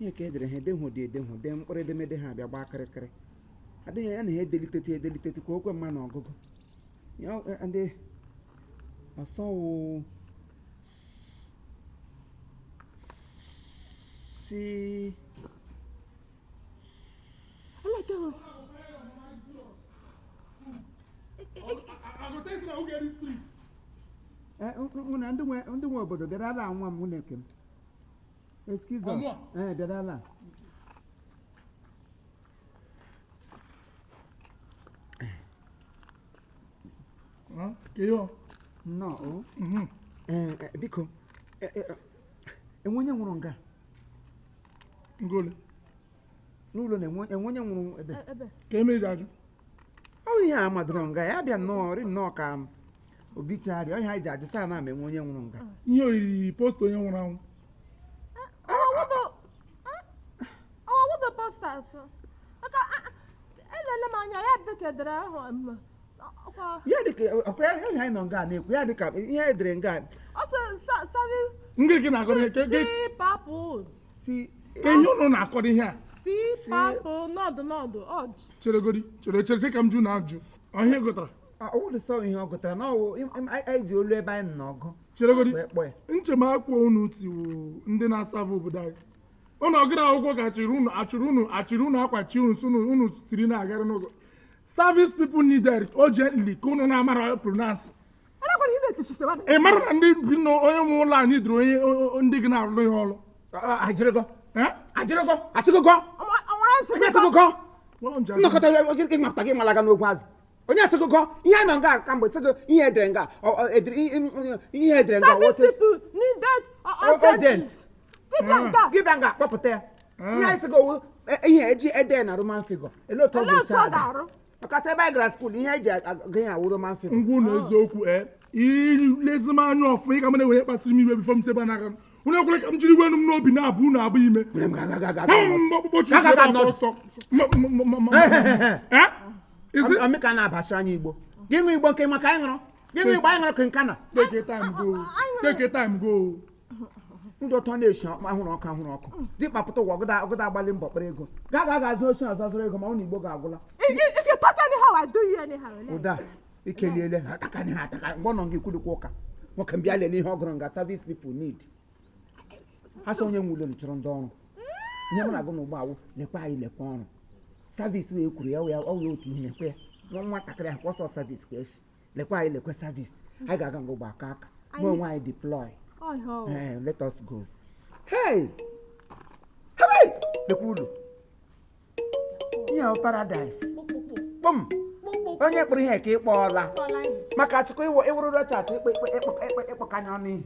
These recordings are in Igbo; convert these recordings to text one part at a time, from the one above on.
Ihe ka edere ha edehụ dị edehụ dee mkpụrụ edemede ha abịa gbaa kịrịkịrị. Adịghị ya na ha edelitete edelitete ka okwe mma na ọgụgụ. Ya ndị ọsọwụ si ndị nwe obodo bịara ala nwa m nwunye m. Excuse us. Bịara ala. No. Biko. Enwe onye nwụrụ nga? Ngole. N'ụlọ na enwe onye nwụrụ ebe? Ka emere ajụ. Ọ bụ ihe a madoro nga ya bịa nnọọ ri nnọọ ka obi chagharịa ọhịa anyị ji adị saa na ama enwe onye nwụrụ nga. Ihe oriri posta onye nwụrụ anwụ. Ya dịka ọkwa ya ihe anyị nọ nga na-ekwu ya dịka ihe edere nga. Ngịrị gị na-akọrọ ihe ka ihe ụnụ na-akọrọ ihe a. Si papụ nọdụ nọdụ ọjụ. Cheregodi chere chere ka m jụ na ajụ. Ọ ihe gụtara. Ọ wụrụ sọ ihe ọ gụtara na ọwụ anyị ji olu ebe anyị nọ ọgụ. Cheregodi nche m akwa unu tiwu ndị na-asavụ obodo anyị. Ụnụ ọgụrụ akwụkwọ ka achịrị unu achịrị unu achịrị unu akwachi unu sị unu tiri na-agarị n'ụzọ. Service people needed urgently ka unu na-amara pronounce. Ị mara na ndị bi n'onye nwe ụlọ anyị dịrị onye ndị gị na-arụ ihe ọrụ. Ajịrịgọ. Ajịrịgọ. Asịgụgọ. Onye asịgụgọ. Nnọkọta gị mapụta gị malaga n'ogwu azụ. Onye asịgụgọ ihe a nọ nga kamgbe sịgụ ihe edere nga ihe edere nga. Service people needed urgent. Gị bịa nga kpọpụta ya. Ihe anyị sịgụ ihe eji ede na Roman figure. Elee otu ọ ga-esi ada? Ọkasị ebe anyị gara skuul ihe eji agụ ya awụ Roman figure. Ngwa ụlọ eziokwu ilezi m anya ọfụma ị ga m na-ewere kpasịrị m iwe bifọ m sebe n'aka m. Unu ekwere ka m jiri iwe m n'obi na-abụ unu abụ ime. Ọsọ. Amịka na-abachara anyị Igbo. Gị ṅụ Igbo nke maka anyị ṅụrụ. Gị ṅụ Igbo anyị ṅụrụ ka nka na. Take time go. Take time go. Ndị ọtọ na-esi ahụrụ ọkụ ahụrụ ọkụ. Dịkpa pụta ụwa ọgụda agbalị mbọ kpara ego. Gaa gaa ga-azụ osi ọzọ zụrụ ego ma ụnụ Igbo ga-agwụla. If you talk anyhow, I do you anyhow. Ụda ikeliele ha ataka ha ataka mgbe ọ nọ gị kwulukwa ụka. Nwoke m bịa lelee ihe ọ gụrụ nga service people need. Ha sị onye nwe ụlọ chọrọ ndị ọrụ. Ihe m na-agụ n'ụgbọ awụ lekwa anyị lekwa ọrụ. Service wee kwuru ya ọ wee otu ihe lekwa ya. Nwa nwatakịrị ahụ kwọsọ service ka esi. Lekwa anyị lekwa service. Anyị ga-aga nga ụgbọ aka aka. Mgbe onwe anyị deploy. Hey, let us go. Hey! Hey! Lekwa ụlọ. Ihe ahụ paradise. Kpọm! Onye kpụrụ ihe ka ị kpọọla. Maka Chukwu ịwụrụ rochas ịkpọkanye ọnụ ihe.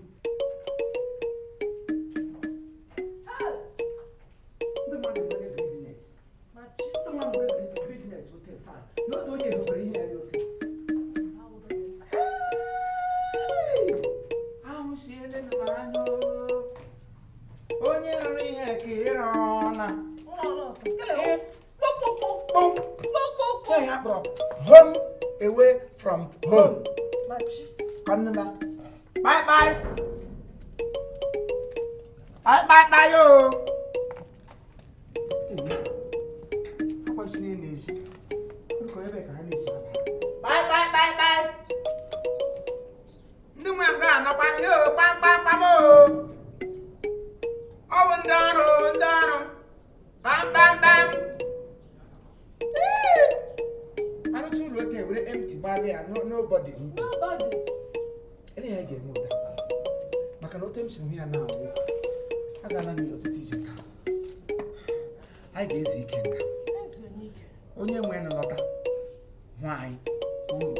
Onye rụrụ ihe ka ịrọọla. Home away from home. Bye bye. Bye bye bye yo. Bye bye bye bye. Ndị nwe nga anọkwa yo kpam kpam kpam o. Ọ bụ ndị ọrụ ndị ọrụ. Bam bam bam. Arụcha ụlọ ote were empty gbaa ya nobody. Nobody. Ele ihe ga-eme ụda. Maka na ote m siri hụ ya na-awụ. Agaala m ọtụtụ ije taa. Anyị ga-ezu ike nga. Onye nwe nụ lọta hụ anyị uru.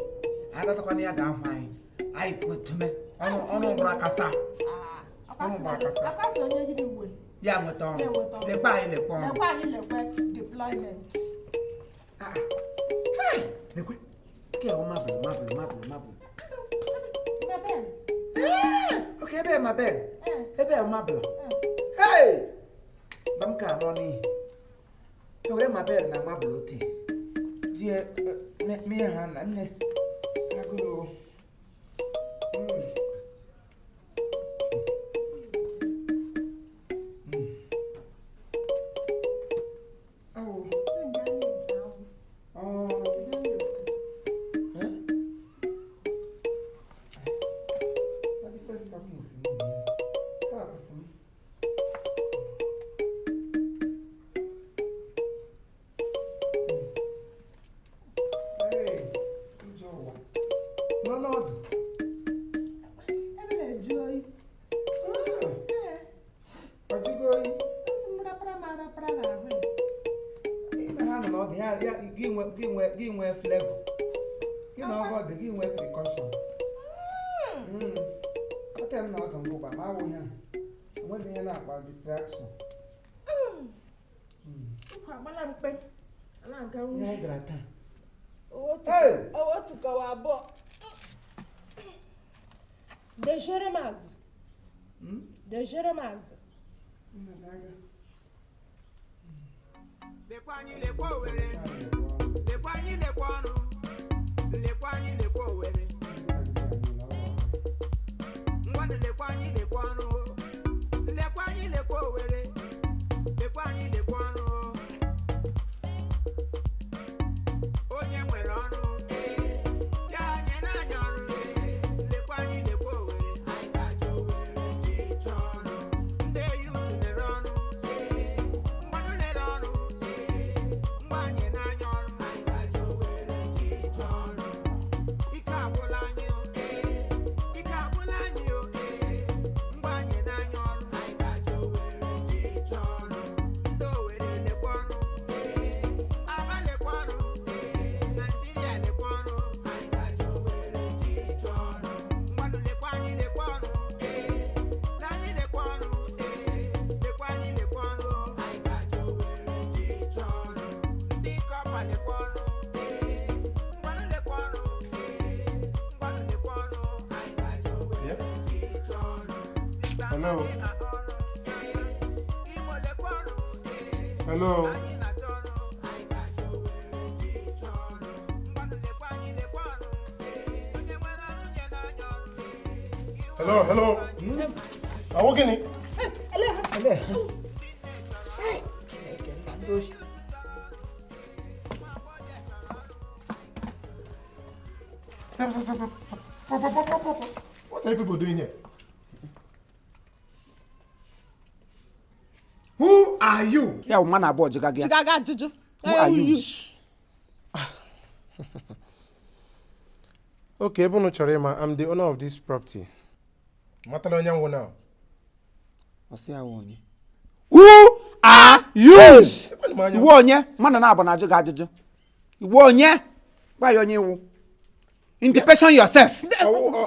Anyị lọtakwana ya ga-ahụ anyị. Anyị pụtume ọnụ gbara akasa. Ọnụ gbara akasa. Ya nweta ọrụ. Lekwa anyị lekwa ọrụ. Lekwa anyị lekwa deployment. Hey! Lekwe. Ke o mabụl mabụl mabụl mabụl. Mabel. Okay, ebe mabel. Ebe mabụl. Hey! Ba m ka anọ n'ihi. Ewere mabel na mabụl ote. Ji mee ha na nne. Agụrụ. Gbara n'ahụ ya. Ị na ha nọ n'ọdụ ya ya gị nwee flavor. Gị na ọgọ dị gị nwee precaution. Ote m na ọdụ ngụ gba ma awụ ya. Enweghị ihe na-akpa distraction. Ụkwụ agbala mkpe. A na-aga Ihe nwuchi. anyị gara taa. Hey! Otu kọwa abụọ. Dejere m azụ. Dejere m azụ. Nna na-aga. Lekwa anyị, lekwa Owere. Lekwa anyị, lekwa ọrụ. Lekwa anyị, lekwa Owere. Ngwanụ, lekwa anyị, lekwa ọrụ. Lekwa anyị, lekwa Owere. Lekwa anyị, lekwa ọrụ. Onye nwere ọrụ ya nye n'anya ọrụ. Lekwa anyị, lekwa Owere. Anyị ga-achọ Owere ji chọọ ọrụ. Ndị youth lere ọrụ. Mgbanụ lere ọrụ. Mgbe anyị n'anya ọrụ. Anyị ga-achọ Owere ji chọọ ọrụ. Ike agwụla anyị o. Ike agwụla anyị o. Mgbe anyị n'anya ọrụ. Anyị ga-achọ Owere ji chọọ ọrụ. Ndị Owere lekwa ọrụ. Aba lekwa ọrụ. Naijiria lekwa ọrụ. Anyị ga-achọ Owere ji chọọ ọrụ. Mmadụ lekwa anyị, lekwa ọrụ. Na anyị lekwa ọrụ. Lekwa anyị, lekwa ọrụ. Anyị ga-achọ Owere ji chọọ ọrụ. Ndị kọpa lekwa ọrụ. Mgbanụ lekwa ọrụ. Mgbanụ lekwa ọrụ. Anyị ga-achọ Owere ji chọọ ọrụ. Hello. Imo lekwa ọrụ. Hello. Anyị na-achọ ọrụ. Anyị ga-achọ Owere ji chọọ ọrụ. Mgbanụ lekwa anyị, lekwa ọrụ. Onye nwere ọrụ nye n'anya ọrụ. Hello, hello. Awụ gịnị? Ele ha. Ele ha. Chineke nna, ndị oshi. Stop, stop, stop, stop. Pop, pop, pop, pop, pop. What are you people doing here? Who are you? Ya bụ mmadụ abụọ jụga gị ya. Chigaga ajụjụ. Who are you? Okay, ebe unu chọrọ ịma, I'm the owner of this property. Matala onye nwụ now. Ọ sị ya wụ onye. Who are you? Ekwela m anya. Iwu onye? Mmadụ na-abụ na-ajụ gị ajụjụ. Iwu onye? Gwa ya onye iwu. Introduce yourself.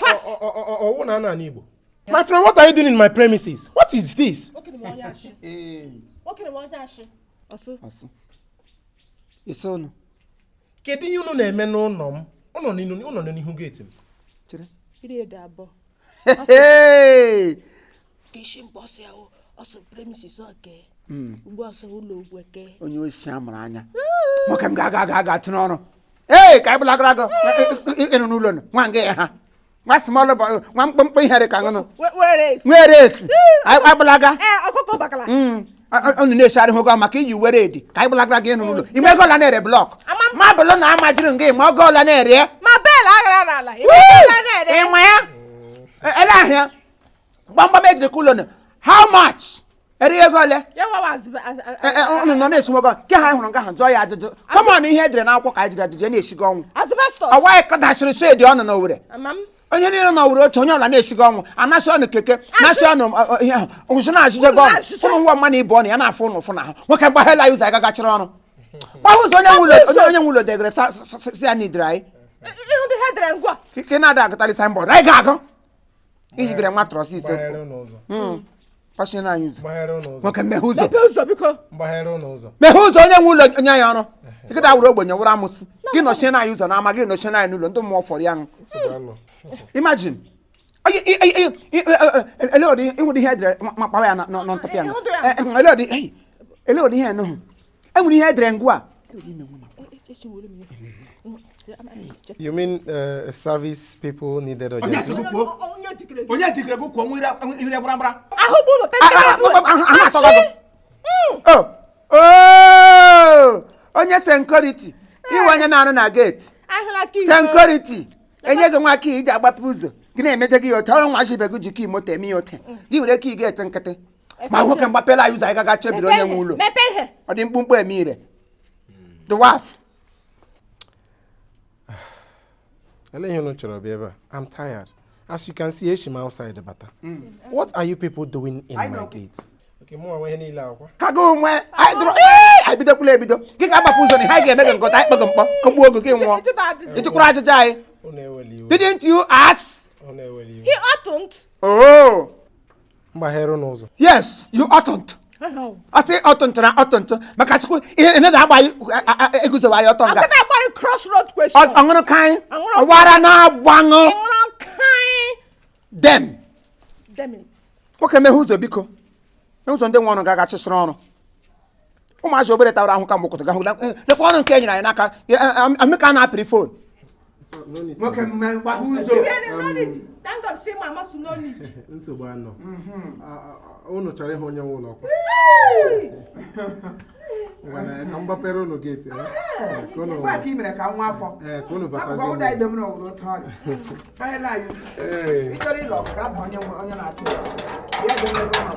Fast. Ọwụ na ana Igbo. My friend, what are you doing in my premises? What is this? Nwoke na onye ashị. Nwoke na onye ashị. Ọsụ. Ọsụ. Isi unu. Kedu ihe unu na-eme n'ụlọ m? Unu nọ n'ihu gate m. Chere. Iri ede abụọ. Hey! Ka isi mkpọ ọsọ ya wụ ọsọ premises oke. Ugbu ọsọ ụlọ ugwu eke. Onye oshi a mụrụ anya. Nwoke m ga-aga aga aga tụrụ ọrụ. Ee, ka anyị bụlagara agụ ịnụ n'ụlọ nụ. Nwa nga ya ha. Nwa small boy, nwa mkpụmkpụ ihe dị ka ṅụnụ. Were esi. Nwere esi. Anyị bụlaga. Ee, ọkụkọ bakala. Unu na-esi arịhụ gị maka iyi were edi ka anyị bụlagara gị ịnụ n'ụlọ. Ime ego ọla na-ere block. Ama- Ma bụlụ na amajiri nga ma ogo ọla na-ere ya. Ma bel aghara n'ala. Ime bel na-ere. Ịma ya? Ele ahịa. Gbamgbam ejiri ka ụlọ nụ. How much? Eri ego ole? Ya wawa azụ. Unu nọ na-esi nwogo nke ha hụrụ nga ha jụọ ya ajụjụ. Come on, ihe edere n'akwụkwọ ka anyị jiri ajụjụ ya na-esigo ọnwụ. Asbestos. Ọwa anyị kọdachiri shedi ọnụ n'Owere. Ama m. Onye niile nọ were otu onye ọla na-esigo ọnwụ anasị ọnụ keke nasị ọnụ ihe ahụ ụzụ na-achịche gị ọnụ. Na-achịcha. Ụmụ nwa mmanụ ibe ọnụ ya na-afụ ụnụ ụfụ na ahụ. Nwoke, mgbaghela ya ụzọ anyị gagachiri ọrụ. Gbahụ ụzọ onye nwe ụlọ onye nwe ụlọ degere si ya n'idere anyị. Ihu ndị ha dere ngwa. Ka ị na-ada agụtarị signboard anyị ga-agụ ijigere nwa trọsi ise. Gbaghere unu ụzọ. Kpachie na anyị ụzọ. Gbaghere unu ụzọ. Nwoke, meghe ụzọ. Mepee ụzọ, biko. Mgbaghere unu ụzọ. Meghe ụzọ, onye nwe ụlọ onye anyị ọrụ. Nkịta wụrụ ogbenye wụrụ amụsị. Gị nọchie na anyị ụzọ n'ama, gị nọchie na anyị n'ụlọ, ndị mmụọ fọrọ ya ṅụ. Nsogbu anọ. Imagine. Ele ụdị ịhụdị ihe edere ma kpawa ya na ntọpịa ya. Ịhụdụ ya. Ele ụdị ihe nụhụ enwere ihe edere ngwa a. You mean service people needed urgently? Onye tikere gị. Onye tikere gị kwuo nwere gbara gbara. Ahụ bụ ụlọ Ah, tetere. ah, ah, ah, ah, ah, oh, onye security iwe onye na-arụ na gate. Ahụla ka iwe. Security enye gị nwa key iji agbapụ ụzọ gị na-emeje gị ya ote ọrụ nwa chibe gị ji key moto eme ya ote gị were key gate nkịtị ma nwoke mgbapela anyị ụzọ anyị gaga chebiri onye nwe ụlọ. Mepee ihe. Ọ dị mkpụmkpụ eme ire dwarf. Ele ihe unu chọrọ bịa ebe a? I'm tired. As you can see, eshi m outside bata. What are you people doing in I my know. gate? Okay, mụ nwe ihe niile akwa. Ka gị onwe anyị dụrụ ee anyị bidokwula ebido. Gị ga-agbapụ ụzọ na ha ga-eme gị nkọta anyị kpọgị mkpọ kọgbuo oge gị nwụọ. Ịjụkwara ajụjụ anyị. Unu ewela iwe. Didn't you ask? Unu ewela iwe. He oughtn't. Oh. Mgbaghere n'ụzọ. Yes, you oughtn't. Asị oughtn't na oughtn't maka Chukwu ihe na-agba anyị eguzowe anyị ọtọ nga. Akịta agbara crossroad question. Ọṅụrụ ka anyị ọwara na-agbaṅụ. Ọṅụrụ ka anyị. Dem. Damn it. Nwoke meghe ụzọ biko. Ụzọ ndị nwe ọrụ ga-aga chịsịrị ọrụ. Ụmụazị obere tawara ahụ ka mgbe ụtụtụ gahụ lekwa ọrụ nke e nyere anyị n'aka amịka na-apịrị fon. Nwoke mgbaghe ụzọ. Thank God say mama so no need. Nsogbu anọ. Unu chọrọ ịhụ onye nwe ụlọ ọkwa. Ka m gbapere unu geeti. Gwa ka ị mere ka nwa afọ. Ka unu batazie. Akwụkwọ ụda idom na owuru otu ọrịa. Kpanyela anyị. Ị chọrọ ịlọ ọgụ ga-aba onye onye na-achụ ya. Ya dị n'ebe ọ nọ.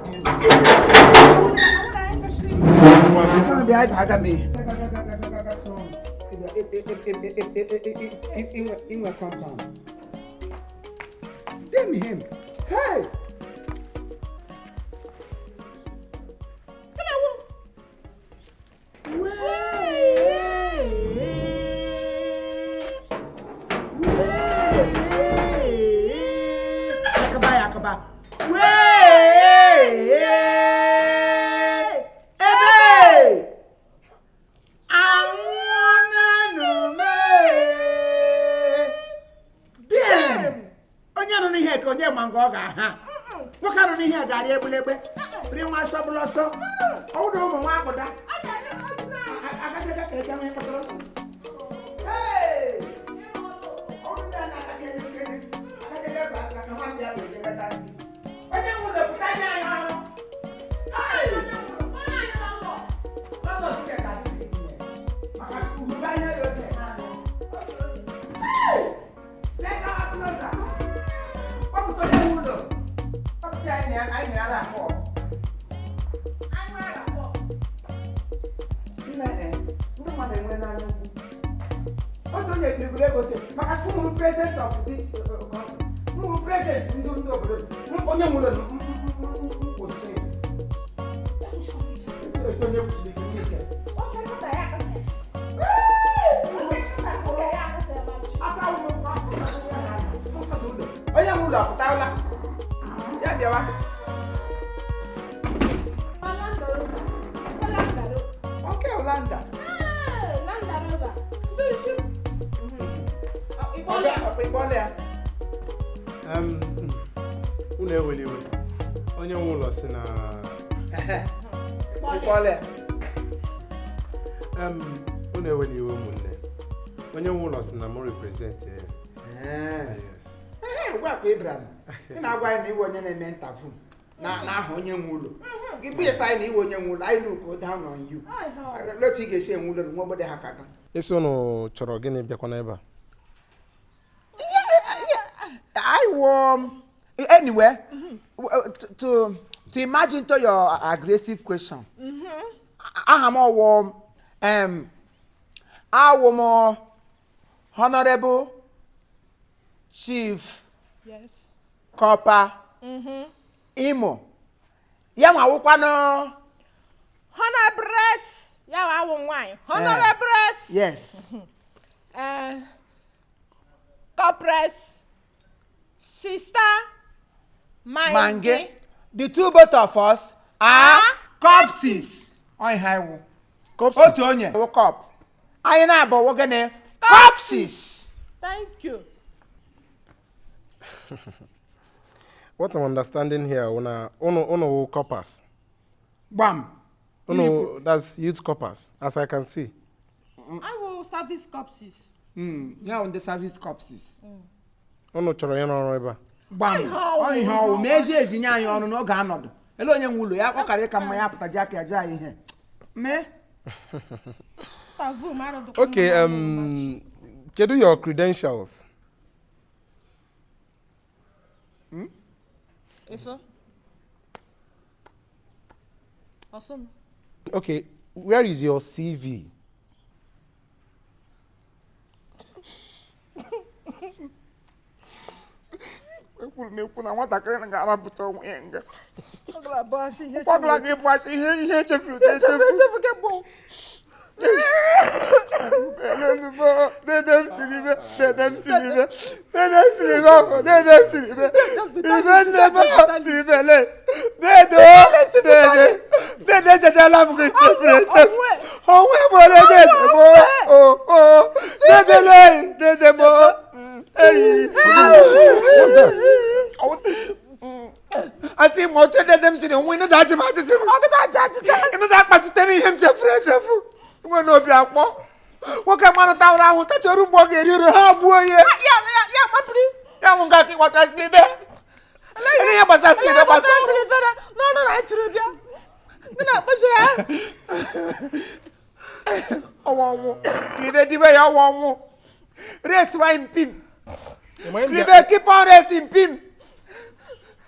Bịa ịba aga m ihe. Inwe compound. Damn him. Hey! Unu ewela iwe. Onye nwe ụlọ si na unu ewela iwe ụmụnne. Onye nwe ụlọ si na m represent ya. Ugbu a ka Ibrahim ị na-agwa anyị na iwe onye na-eme interview na aha onye nwe ụlọ. Gị bụ anyị na iwe onye nwe ụlọ anyị look down on you. Otu ị ga-esi enwe ụlọ nwa ogbede ha ka ga. Isi unu chọrọ gịnị bịakwa n'ebe a? I want anyway to imagine to your aggressive question. Aha m ọwụ awụ m Honorable Chief. Yes. Copper. Imo. Ya nwa wụkwanụ Honorable ya wa awụ nwanyị. Honorable. Yes. Corpress. Sister Mange. The two both of us are corpses. Corpses. Otu onye wụ cop. Anyị na-abụ wụ gịnị? Corpses. Thank you. What I'm understanding here, una uno coppers. Bam. Uno, that's youth coppers, as I can see. I will service corpses. Yeah, on the service corpses. Unu chọrọ ịrụ ọrụ ebe a. Gbam. Ọ ihe ọwụ ma ezi ezi nye anyị ọrụ n'oge anọdụ. Ele onye nwe ụlọ ya ọ kara ịka mma ya pụta ji aka ya ji anyị ihe. Mee. Okay, kedu your credentials? Eso. Awesome. Okay, where is your CV? Ekwuru m ekwu na nwatakịrị ga-arapụta onwe ya nga. Ọgla gị bụ achị ihe ihe echefuru ka echefu. Echefu kemgbe. Dede m siri ibe, dede m siri ibe, dede m siri ibe ọkụ, dede m siri ibe, ibe nne m siri ibe le, dede o, dede, dede echetala m gị chefuru echefu, onwe m ole dede m o, o, o, dede le, dede m o, eyi. What's that? Asị m otu dede m siri onwe ịnụda achị m achịchị m. Ịnụda akpasite m ihe m chefuru echefu. Nwe n'obi akpọ. Nwoke mmanụ tawara ahụ tachọrọ mgbe ọ ga-eri uru ha gbuo ya. Ya ya ya mapụrụ. Ya nwụ nga ka ịgbata silibe. Ele ihe gbasara silibe gbasara. N'ọnụ na anyị tụrụ bịa. Gị na-akpọchi ya. Ọnwụ ọnwụ. Silibe dibe ya ọnwụ ọnwụ. Race wine pim. Silibe keep on racing pim.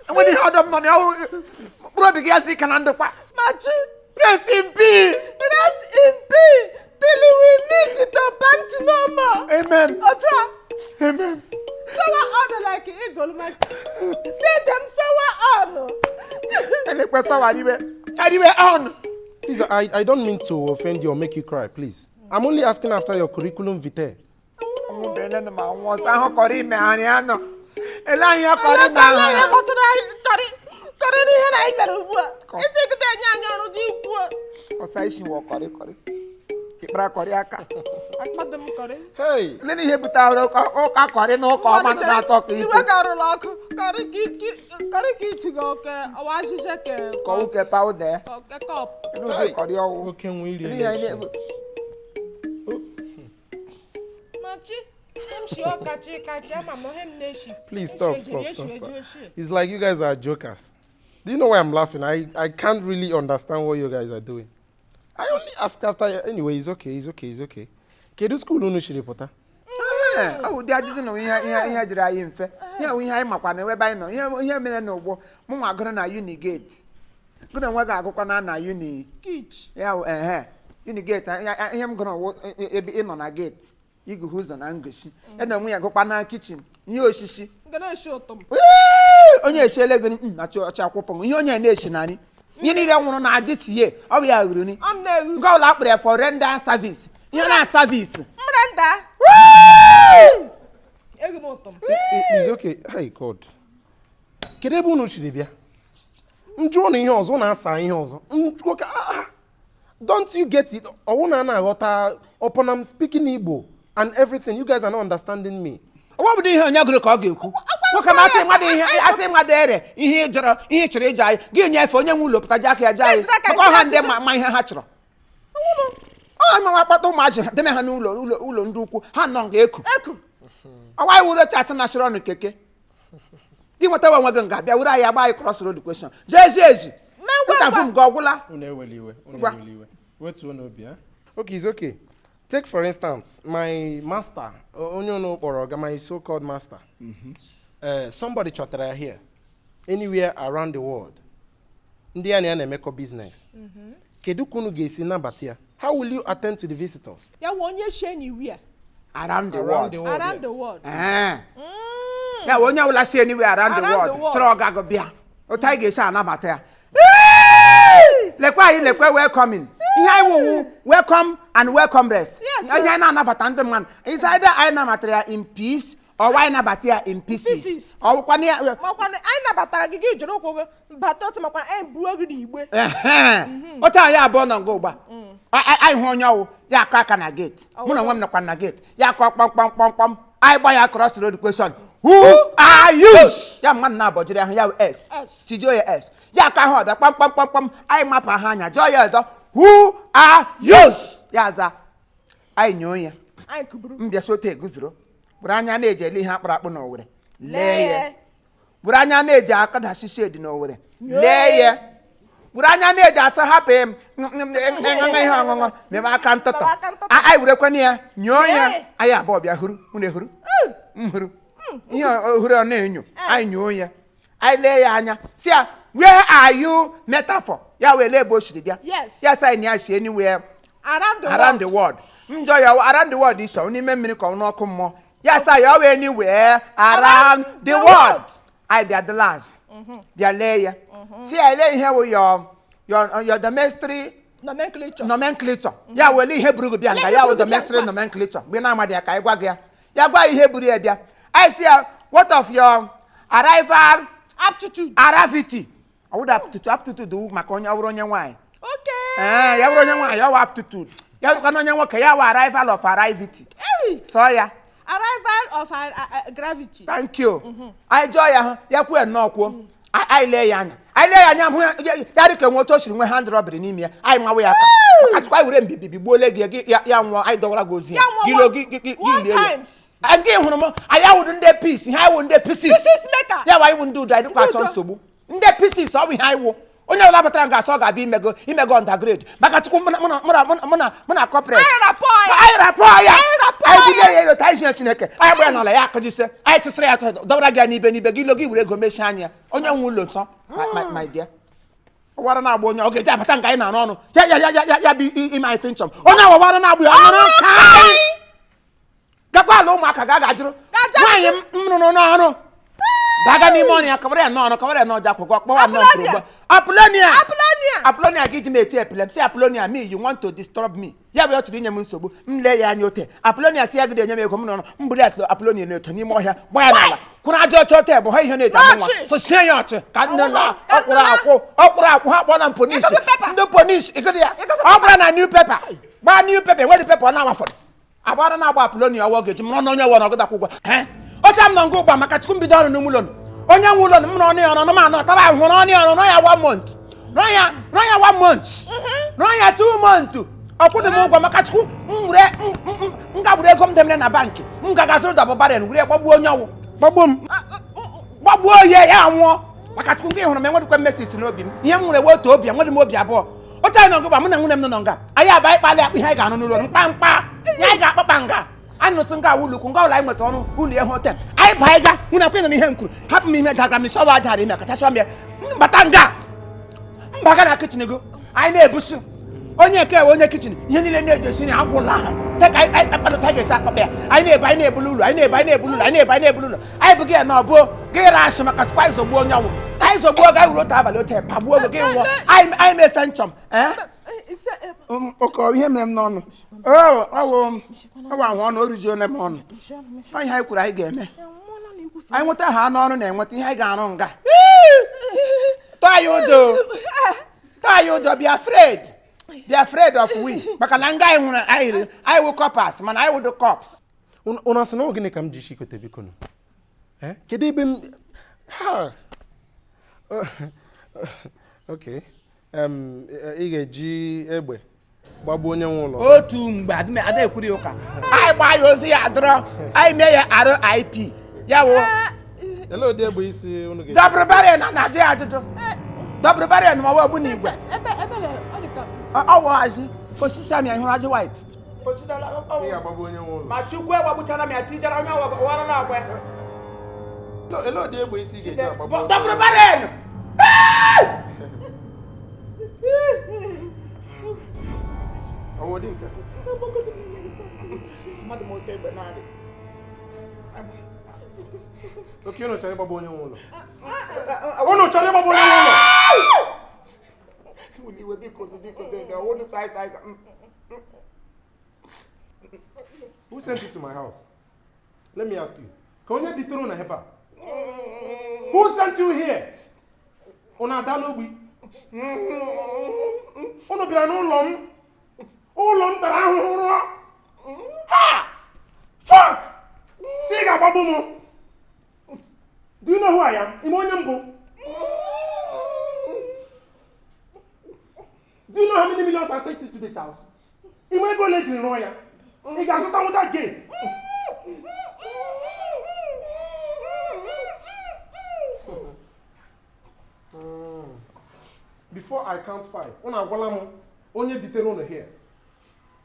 Enweghị ihe ọdọ m nọ na ya mkpụrụ obi gị ya siri ike na ndụkwa. Machi. Rest in peace. Rest in peace. Till we meet to pant no more. Amen. Otu a. Amen. Sour on like eagle, my. Let them sour on. Elekwe sawa ariwe. Ariwe on. Please, I don't mean to offend you or make you cry, please. I'm only asking after your curriculum vitae. Ọnwụ bele na ma nwụọ ọsọ ahụ kọrọ ime anyị anọ. Ele anyị akọrọ ime ahụ Ihe ya. gbasara anyị kọrị kọrị n'ihe na anyị mere ugbu a. Isi gide enye anyị ọrụ gị kwuo. Ọsa isi wọ kọrị kọrị. Ịkpara kọrị aka. Akpado m kọrị. Hey! Ele na ihe butere ụka kọrị na ụka ọma na-atọ ka Iwe ife. garụla ọkụ kọrị ka iti gị oke ọwa ahịhịa ke Ka oke pawuda ya. ke kọp. Ele ụdị kọrị ọwụ. Oke nwe iri Ele ihe anyị na-ebu. Machi, m shi ọkachi kachi ama m ihe m na-eshi. Please stop, stop, stop. It's like you guys are jokers. Do you know why I'm laughing? I can't really understand what you guys are doing. I only asked after. Anyway, it's okay, it's okay, it's okay. Kedu school unu shiri pụta? Ee, ọ ụdị ajụjụ na ihe ihe ihe dịrị anyị mfe. Ihe wụ ihe anyị makwa na ebe anyị nọ. Ihe ihe mere n'ụgbọ mụ nwa gụrụ na Unigate. Gụ na onwe gị agụkwa na na Uni. Kich. Ya wụ ehe Unigate ihe m gụrụ wụ ebe ị nọ na gate iguhe ụzọ na ngosi. Ya na onwe ya gụkwa na kichin ihe osisi. Nga na-eshi ụtọ m. Ee, onye esiele gị na ọchị akwụpụ ihe onye na-esi na nri ihe niile nwụrụ na adịsie ọ bụ ya ghuru nri Ọ m na-eghu. nke ọbụla akpọrọ ya for render service ihe na service. Mrenda. Eghu m ụtọ m. It's okay. Hey, God. Kedu ebe unu shiri bịa? M jụọ na ihe ọzọ, unu asa ihe ọzọ. M jụọ ka ah, ah. Don't you get it? Ọwụ na na-aghọta upon I'm speaking Igbo and everything. You guys are not understanding me. Ọ bụ ihe onye gụrụ ka ọ ga-ekwu. Nwoke ma asị mmadụ ihe asị mmadụ ere ihe ị jọrọ ihe ị chọrọ ịjụ anyị gị nyefe onye nwe ụlọ pụta ji aka ya jụ anyị Ejiri aka maka ọha jiri ndị achịcha. ma ihe ha chọrọ. Ọ ma akpata ụmụazị ha deme ha n'ụlọ ụlọ ụlọ ndị ukwu ha nọ nga eku. Eku. Ọwa anyị wuru otu asị na chọrọ ọnụ keke. Gị nwetawa onwe gị nga bịa were anyị agba anyị cross road question. Jee ezi ezi. Mee ngwa Ntafu ngwa. m gị ọgwụla. Unu ewela iwe. Unu Ngwa. ewela iwe. Wetuo n'obi, eh? Okay, it's okay. Take for instance, my master, onye unu kpọrọ ọga, my so-called master. Somebody chọtara ya here, anywhere around the world. Ndị ya na ya na-emekọ business. Kedu ka unu ga-esi nabata ya? How will you attend to the visitors? Ya wụ onye shi enyi wi a. Around the Around world. the world, Around yes. the world. Ee. Ya bụ onye ọbụla si anywhere around the Around world the world. chọrọ ọgagụ bịa otu anyị ga-esi anabata ya. Lekwe anyị lekwe welcoming ihe anyị wụwu welcome and welcome rest. Yes, Ihe anyị na-anabata ndị mmadụ is either anyị nabatara ya in peace or anyị nabata ya in pieces. Pieces. Ọ bụkwa ya Makwanụ anyị nabatara gị gị jiri ụkwụ gị bata otu makwa anyị buo gị n'igbe. Ehe. Otu anyị abụọ nọ nga ugbu a anyị hụ onye ọwụ ya akọ aka na gate mụ na onwe m nọkwa na gate ya akọ kpọmkpọmkpọmkpọm anyị gba ya cross road question who are you ya mmadụ na-abọjiri ahụ ya wụ s S. tijuo ya s ya aka ahụ ọdọ kpọmkpọmkpọmkpọm anyị mapụ ha anya jụọ ya ọzọ who are you ya aza anyị nyoo ya Anyị kuburu. mbịa sote eguzoro were anya na-eji ele ihe akpụrụ akpụ n'Owere lee ya Lee. were anya na-eji akadachi shedi n'Owere Nyoo lee ya were anya na-eji asa hapụ m ṅụṅụ ihe ọṅụṅụ meme aka ntụtụ Meme aka ntụtụ. anyị werekwana ya nyoo ya Lee. anyị abụọ bịa hụrụ unu ehuru m hụrụ ihe ohuru ọ na-enyo anyị nyoo ya anyị lee ya anya si ya where are you metaphor ya wee lee ebe o siri bịa Yes. ya sị na ya si anywhere Around the around the world. world njọ ya around the world iso n'ime mmiri ka ọ n'ọkụ mmụọ ya sa ya wee anywhere around the world. Anyị bịa dịla azụ. Bịa lee ya. Si ya lee ihe wụ your domestic Nomenclature. Nomenclature. Ya wele ihe buru gị bịa nga ya wụ domestic nomenclature. Mgbe na-amadị ya ka anyị gwa gị ya. Ya gwa ihe buru ya bịa. Anyị si ya what of your arrival aptitude. Aravity. Ọ wụda aptitude, aptitude wụ maka onye ọ bụrụ onye nwaanyị. Okay. Ee, ya bụrụ onye nwaanyị ya wụ aptitude. Ya bụrụkwa na onye nwoke ya wụ arrival of arrivity. Hey. Sọ ya. Arrival of gravity. Thank you. Anyị jụọ ya hụ, ya kwuo nnọọ kwuo. Anyị lee ya anya. Anyị lee ya anya hụ ya ya dị ka enwe otu o siri nwee hand robbery n'ime ya. Anyị mawa ya aka. Maka chukwu anyị were mbibi gbuole gị ya ya nwụọ anyị dọwara gị ozu ya. Ya nwụọ Gị loo gị one lie ya. times. Anyị gị hụrụ m anyị awụdụ ndị peace, ihe anyị wụ ndị pieces. Pieces maker. Ya wa anyị wụ ndị udo anyị dịkwa achọ Ndị udo. nsogbu. Ndị pieces ọ bụ ihe anyị wụ. Onye ọbụla batara nga asọ ga-abịa imego undergrade. Maka chukwu mụ na corporate. Anyị rapọ ya. Anyị rapọ ya. Anyị rapọ Anyị bido ya. ya elu ta isi Chineke. Anyị gba ya n'ala ya akụjise. Anyị tụsịrị ya atụ dọbara gị ya n'ibe n'ibe gị ilo gị were ego mechie anya. Onye nwe ụlọ nsọ my dear. Ọwara na-agba onye ọ ga-eji abata nga anyị na-arụ ọnụ. Ya ya ya ya ya ya bụ ime anyị finchọm. Onye awawara na-agba ya ọ nọrọ ka anyị. Gakwa ala ụmụaka ga ga-ajụrụ. Ga-ajụ. Nwaanyị m rụrụ n'ọrụ. Baga n'ime ọnụ ya kọwara ya n'ọnụ kọwara ya n'ọja akwụkwọ kpọwa nnọọ Apolonia. mkpụrụ Apolonia. Apolonia. Apolonia gị ji m eti epele m si Apolonia me you want to disturb me. Ya bụ ya chọrọ inye m nsogbu m lee ya anya ote. Apolonia si ya gị enye m ego m nọrọ m buru ya Apolonia na-eto n'ime ọhịa gba ya n'ala. Kwụrụ aja ọcha ote bụ ha ihe na-eji amụ nwa. Ọchị. Sosie ya ọchị ka nne na Ka ọkpụrụ nne akwụ ọkpụrụ akwụ ha kpọọ na m polisi. Ịgụgụ pepa. Ndị polisi ịgụdị ya. Ịgụgụ Ọ bụrụ na new paper gbaa new paper enweghị paper ọ na-awafọrọ. Agbara na-agba Apolonia ọwọ ga-eji mụrụ na onye wọ na ọgụdakwa ụgwọ. Ocha m nọ nga ụgba maka chukwu mbido ọrụ n'ime ụlọ m. Onye nwe ụlọ m nọ n'ọnụ ọnụ m anọ taba ahụhụ n'ọnụ ya ọnụ ya 1 month. Rụọ ya 1 month. Rụọ ya 2 month. Ọ kwụdị m ụgwọ maka chukwu m were m gagburu ego m demere na bankị. M gaga zụrụ double barrel were gbagbuo onye ọwụ. Gbagbuo m. Gbagbuo ya ya nwụọ. Maka chukwu nke hụrụ m enwedịkwa mmesis n'obi m. Ihe m nwere wee otu obi enwedị m obi abụọ. Otu anyị nọ ngụgba mụ na nwunye m nọ nga. Anyị aba ịkpali akpụ ihe anyị ga-arụ n'ụlọ mkpamkpa. Ihe anyị ga-akpakpa nga. Anyị nụsị nga awụ ụlọukwu nga ụlọ anyị nweta ọrụ ụlọ ihe hotel. Anyị baa ịga nwunye akwa nọ n'ihe m kwuru. Hapụ m ime dagra m shọwa aja ime kacha m ya. M bata nga. M baga na kichin go. Anyị na-ebusu. Onye nke onye kichin ihe niile na-eji esi nri agwụla ha. Te ka anyị akpata ta ga-esi akpakpa ya. Anyị na-ebu anyị na-ebulu ụlọ anyị na-ebu anyị na-ebulu ụlọ anyị na-ebu anyị na-ebulu ụlọ. Anyị bụ gị ya na ọ bụ gị ra asị maka chukwu anyị zọgbuo onye ọnwụ. Anyị zọgbuo gị wuru otu abalị otu pagbuo gị nwụọ. Anyị mefe nchọm. Oke ihe mere m n'ọnụ. Ọ ahụ ọnụ o rijuola m ọnụ. Ọ ihe anyị kwuru anyị ga-eme. Anyị nweta ha n'ọrụ na-enweta ihe anyị ga-arụ nga. Tọọ anyị ụjọ. Tọọ anyị ụjọ be afraid. Be afraid of we. Maka na nga anyị hụrụ anyị anyị wụ coppers mana anyị wụ the cops. Unu asị na ọ gịnị ka m ji isi kote biko nụ? Kedu ebe m ha? Okay. Ị ga-eji egbe gbagbuo onye nwe ụlọ. Otu mgbe ada ekwuri ụka. Anyị gbaa ya ozi ya adọrọ. Anyị mee ya RIP. Ya wụ. Elee ụdị egbe isi unu ga-eji? Double barrel na na-ajụ ya ajụjụ. Double barrel ma ọ bụ ogbunigwe. Ebe ọ dị ka Ọ wụ azị. Fosisa m ya hụrụ azị white. Ị ga-agbagbu onye nwe ụlọ. Ma Chukwu egbagbuchara m ya tijara onye ọwara na-agba. Elee ụdị egbe isi ị ga-eji agbagbu onye Double barrel! Ọ wụ ụdị nke? Mmadụ m otu egbe naanị. Oke, unu chọrọ ịgbagbu onye nwe ụlọ. Unu chọrọ ịgbagbu onye nwe ụlọ. Iwe biko biko dede ọwụdụ sai sai. Who sent you to my house? Let me ask you. Ka onye ditere unu ebe a? Who sent you here? Unu adala ogbi? Unu bịara n'ụlọ m? Ụlọ m tara ahụhụ rụọ? Ha! Fuck! Si ị ga-agbagbu m? Do you know who I am? Ime onye mbụ? Do you know how many millions I sent to this house? Ime ego ole jiri rụọ ya? Ị ga-azụta nwụta gate? Before I count 5, unu agwala m onye ditere unu here.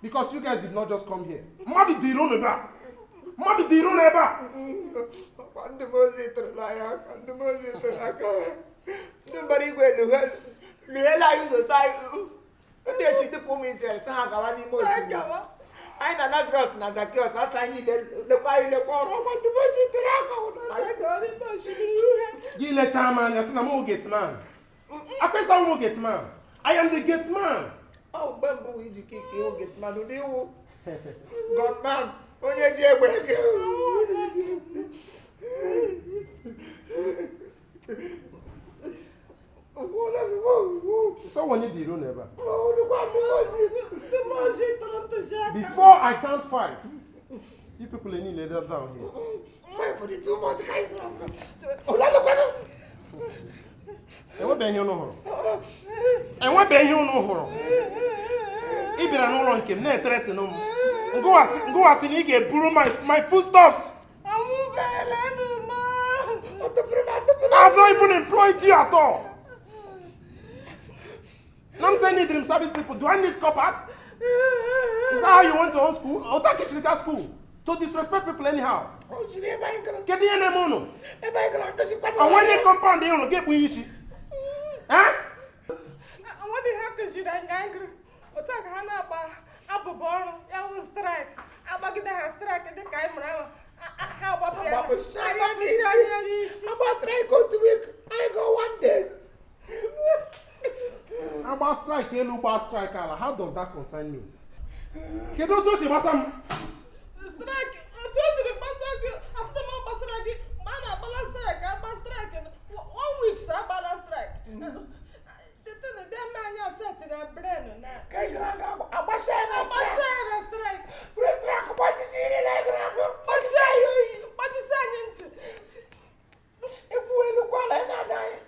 Because you guys did not just come here. Mmadụ dịrị unu ebe a. Mmadụ dịrị unu ebe a. Ndị ozi tụrụ n'anya aka, ndị ozi tụrụ aka. Ndị mbara igwe lụghela anyị ụzọ saa ndị esi tupu ụmụ Izrel sị ha gawa n'ime osimiri. Anyị na Lazarus na Zacchaeus asa anyị niile lekwa anyị lekwa ọrụ ọgwa ndị mozi tụrụ aka. Gị lechaa m anya sị na m wụ gate man. Akpịsa wụ gate man. I am the gate man. Ọ mgbe mbụ iji kike ịwụ gate man ụdị iwu gunman onye ji egbe eke. So when you did never. Before I count 5, you people need leather down here. 5 for the 2 months, guys. And what ben you know? And what ben you know? If you are no longer came, threaten no. Go as in borrow my foodstuffs. I've not even employed you at all. Now I'm saying dream service people. Do I need coppers? Is that how you want to own school? Otaki Shirika school. To disrespect people anyhow. Get the name. And when you compound, you don't get we. Huh? What the heck is you that angry? Otaki Hana Abu strike. Abagida strike the camera. How about try go 2 weeks? I go 1 day. About strike, elu gba strike ala. How does that concern me? Kedu otu o si gbasa m? Strike, otu o jiri gbasa gị, asịta m gbasara gị, ma a na-agbala strike, agba strike, 1 week sa agbala strike. Tete na bịa mee anya affect na brain na. Ka ị gara aga agbasa ya na Agbasa ya na strike. Bụrụ strike gbasisi iri na gara aga. Gbasisi anyị oyi. Gbajisi anyị ntị. Ekwu elu kwala ị na-ada anyị.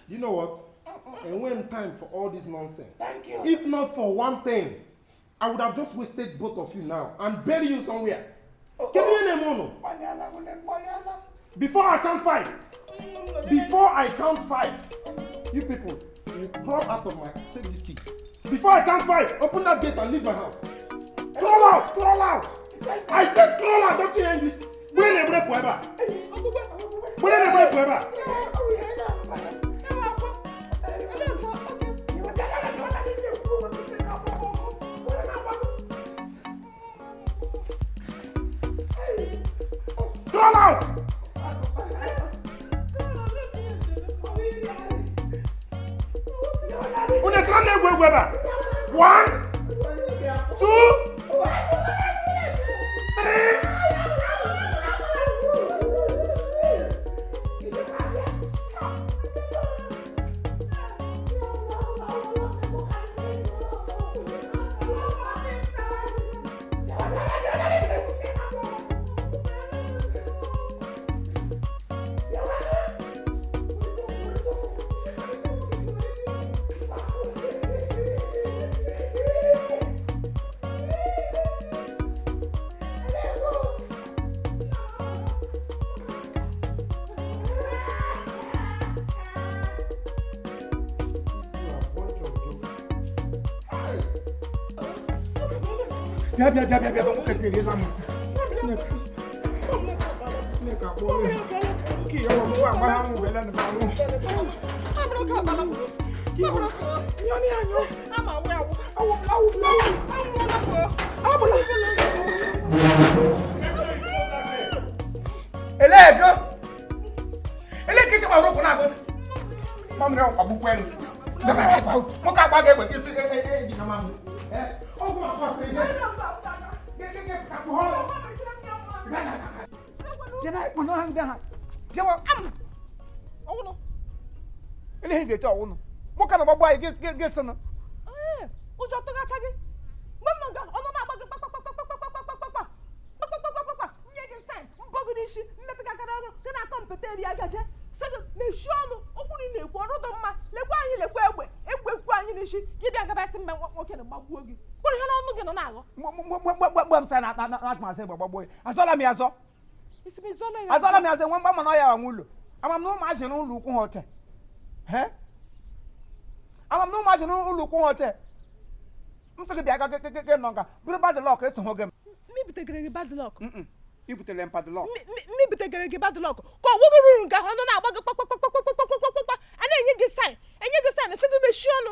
You know what? And when time for all this nonsense. Thank you. If not for one thing, I would have just wasted both of you now and bury you somewhere. Can you name Ono? Before I count 5. Before I count 5, you people will crawl out of my. Take this key. Before I count 5, open that gate and leave my house. Crawl out! Crawl out! I said crawl out! Don't you hear English? Crawl out! 1, 2, 3. Bịa bịa bịa bịa bịa nwoke tiri na m. Chineke akpọọla m. Nke ya ọmụ agba ha nwụ wele na anwụ. Ele ego. Ele ke chekwa rokwu na agụ. Mamịrị ọkpagbukwe elu. Nwoke agba ga egbe gị sị e ji na mamịrị. Ọgwụ akwa sị ihe. Ụjọ tụghacha gị mgbe m ga ọnụ na-agba gị kpakpakpakpakpakpakpakpakpa kpakpakpakpakpa nye gị saịn mbọ gị n'isi mmetụ gị aka n'ọnụ gị na-akọ mpete eri agaje sị gị mechie ọnụ okwu na ị na-ekwu ọrụ dị mma lekwa anyị lekwa egbe egbe ekwu anyị n'isi gị bịa gabasị mma nwoke na gbagbuo gị kwere ihe n'ọnụ gị nọ na-aghọ mgbe m sa na atụmasị egbe gbagbuo ya azọla m ya azọ azọla m ya azọ nwe mgba mana ọ ya nwe ụlọ ama m na ụmụazị n'ụlọ ukwu ha ote ama m na ụmụazị n'ụlọ ukwu ha ote m sị gị bịa ga nọ nga bụrụ badlọk esogho gị m mbibutegere gị badlọk ibutere m padlọk mbibutegere gị badlọk ka ọgwụ gị ruru nke ahụ ọnụ na-agba gị kpakpakpakpakpakpakpakpa a na-enye gị saịn enye gị saịn sị gị mechie ọnụ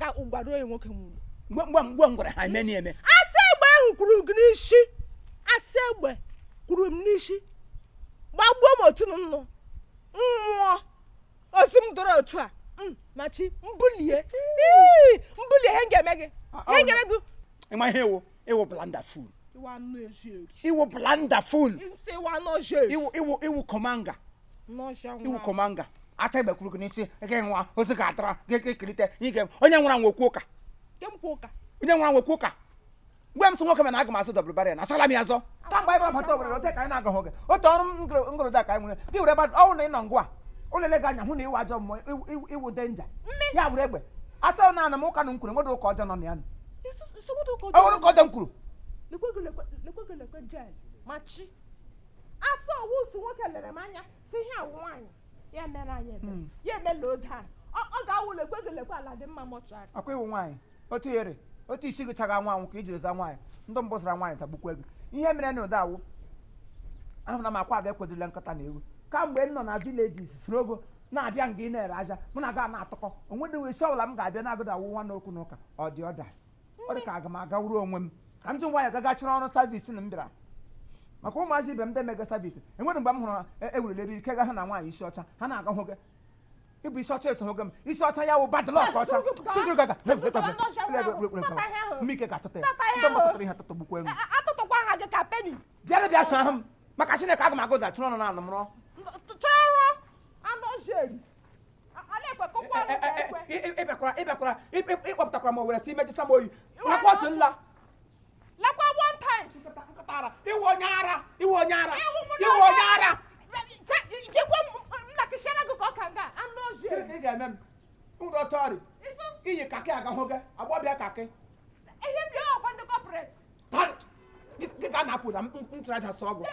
Gaga ụgwara onye nwoke nwụrụ. Mgbe mgbe m gwara ha eme na eme. Asị egbe ahụ kwuru gị n'isi. Asị egbe kwuru m n'isi. Gbagbuo m otu nnụ. Mmụọ. Osi m dọrọ otu a. Machi mbulie. Mbulie ihe ga-eme gị. Ihe ga-eme gị. Ịma ihe ewu, ewu blanda fool. Iwa anụ ezi eri. Iwu blanda fool. Nsị iwa anụ ọjọọ eri. Iwu iwu komanga. Iwu komanga. Asa egbe kwuru gị n'isi, gị nwa ozi ga-atara gị ekirite ige onye nwụrụ anwụ okwu ụka. Onye nwụrụ anwụ okwu ụka. Mgbe m sị nwoke mana aga m azụ double barrel na asala m ya azọ. Kamgbe anyị bata obodo ote ka anyị na-agahụ gị. Otu ọrụ m ngụrụ da ka anyị nwere. Gị were ọnwụ na ị nọ ngwa. Ụlọ ele gị anya hụ na iwu ajọ mmụọ iwu denja. Ya were egbe. Ata na ana m ụka na m kwuru nwere ụka ọjọọ nọ na ya. Ọ nwere ụka ọjọọ m kwuru. Lekwe jel machi. Afọ owu nwoke lere m anya si ihe awụ nwaanyị. Ya mere anyị ebe. Ya emela oge a. Ọ ga-awụ lekwe gị lekwe ala dị mma mọchụarị. Akwa iwu nwaanyị. Otu ihere. Otu isi gị chaga nwa anwụ ka ijiri za nwaanyị. Ndị mbụ zara nwaanyị tagbukwa ego. Ihe mere na ụda awụ. Ahụna m akwa aga ekwedola nkata na ewu. Kamgbe m nọ na vileji soro ogo na-abịa nga ị na-ere aja mụ na aga na-atụkọ onwedịghị isi ọbụla m ga-abịa na-agụda awụ nwa n'okwu n'ụka ọ dị ọdas. Ọ dị ka aga m agawuru onwe m ka m ji nwaanyị gaga chịrị ọrụ savisi na m bịara maka ụmụazị ibe m ndị mega savisi enwere mgbe m hụrụ ewurele eriri kega ha na nwaanyị isi ọcha ha na-aga hụ gị ịbụ isi ọcha eso hụ gị m isi ọcha ya wụ badlọk ọcha tụtụrụ gaga mmike ga-atụta ya ndị mgbakọtara ihe atụtụgbukwa enwe atụtụkwa ha gị ka peni bịara bịa so ahụ m maka Chineke aga m agụza chụrụ ọnụ na anụ m rụọ ịbịakwara ịkpọpụtakwara m owere si imejisa m oyi nakwa otu nla lakwa one times iwu onye ara iwu onye ara iwu onye ara ị ga-eme m ụlọ ọtọrị iyi kakị agahụ gị agbọbịa kakị gị ga na-apụ na ntụrụ aja sọ ọgwụ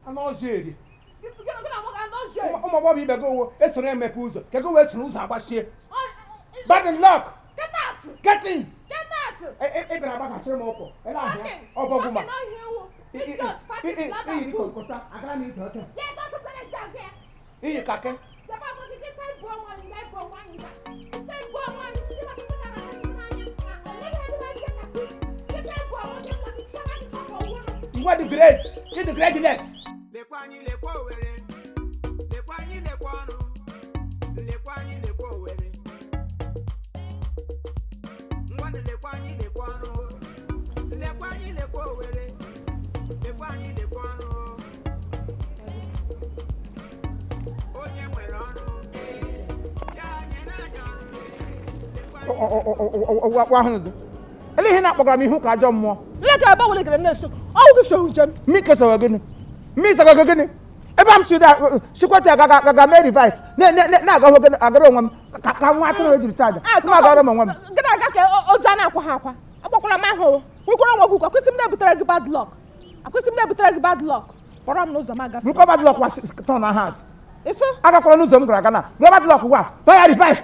anụ ọzọ eri ụmụ agbọghọ ibe gị owo esoro emepe ụzọ ka gị wee soro ụzọ agbachie bad luck get in ị bịara agbakasịrị m ụkwụ ọbọgwụ ma iyi kakị ngwa dị great dị greatness. Lekwa anyị lekwa Owere, lekwa anyị lekwa ọrụ, lekwa anyị lekwa Owere. Ngwanụ lekwa anyị lekwa ọrụ, lekwa anyị lekwa Owere, lekwa anyị lekwa ọrụ. Onye nwere ọrụ, ya nye n'anya ọrụ. Ele ihe na-akpọgara m ihu ka ajọ mmụọ. Leka ebe wele gere na-eso, ọwụ gị so njem. Mmike soro gịnị? Mmiri soro gịnị? Ebe m chikweta agaga mee rivise na-agahụ agara onwe m ka nwa atụrụ ejiri chaja m agara m onwe m. Gị na-aga ka ozu a na-akwa ha akwa. Agbakwala m ahụ. Nwekwara onwe gị akwụsị m na-ebutere gị bad luck. Akwụsị m na-ebutere gị bad luck. Kpọrọ m n'ụzọ m agafe. Rukọ bad luck wa tọn na ha. Ịsụ? Agakwala n'ụzọ m gara aga na rụọ bad luck wa tọọ ya rivise.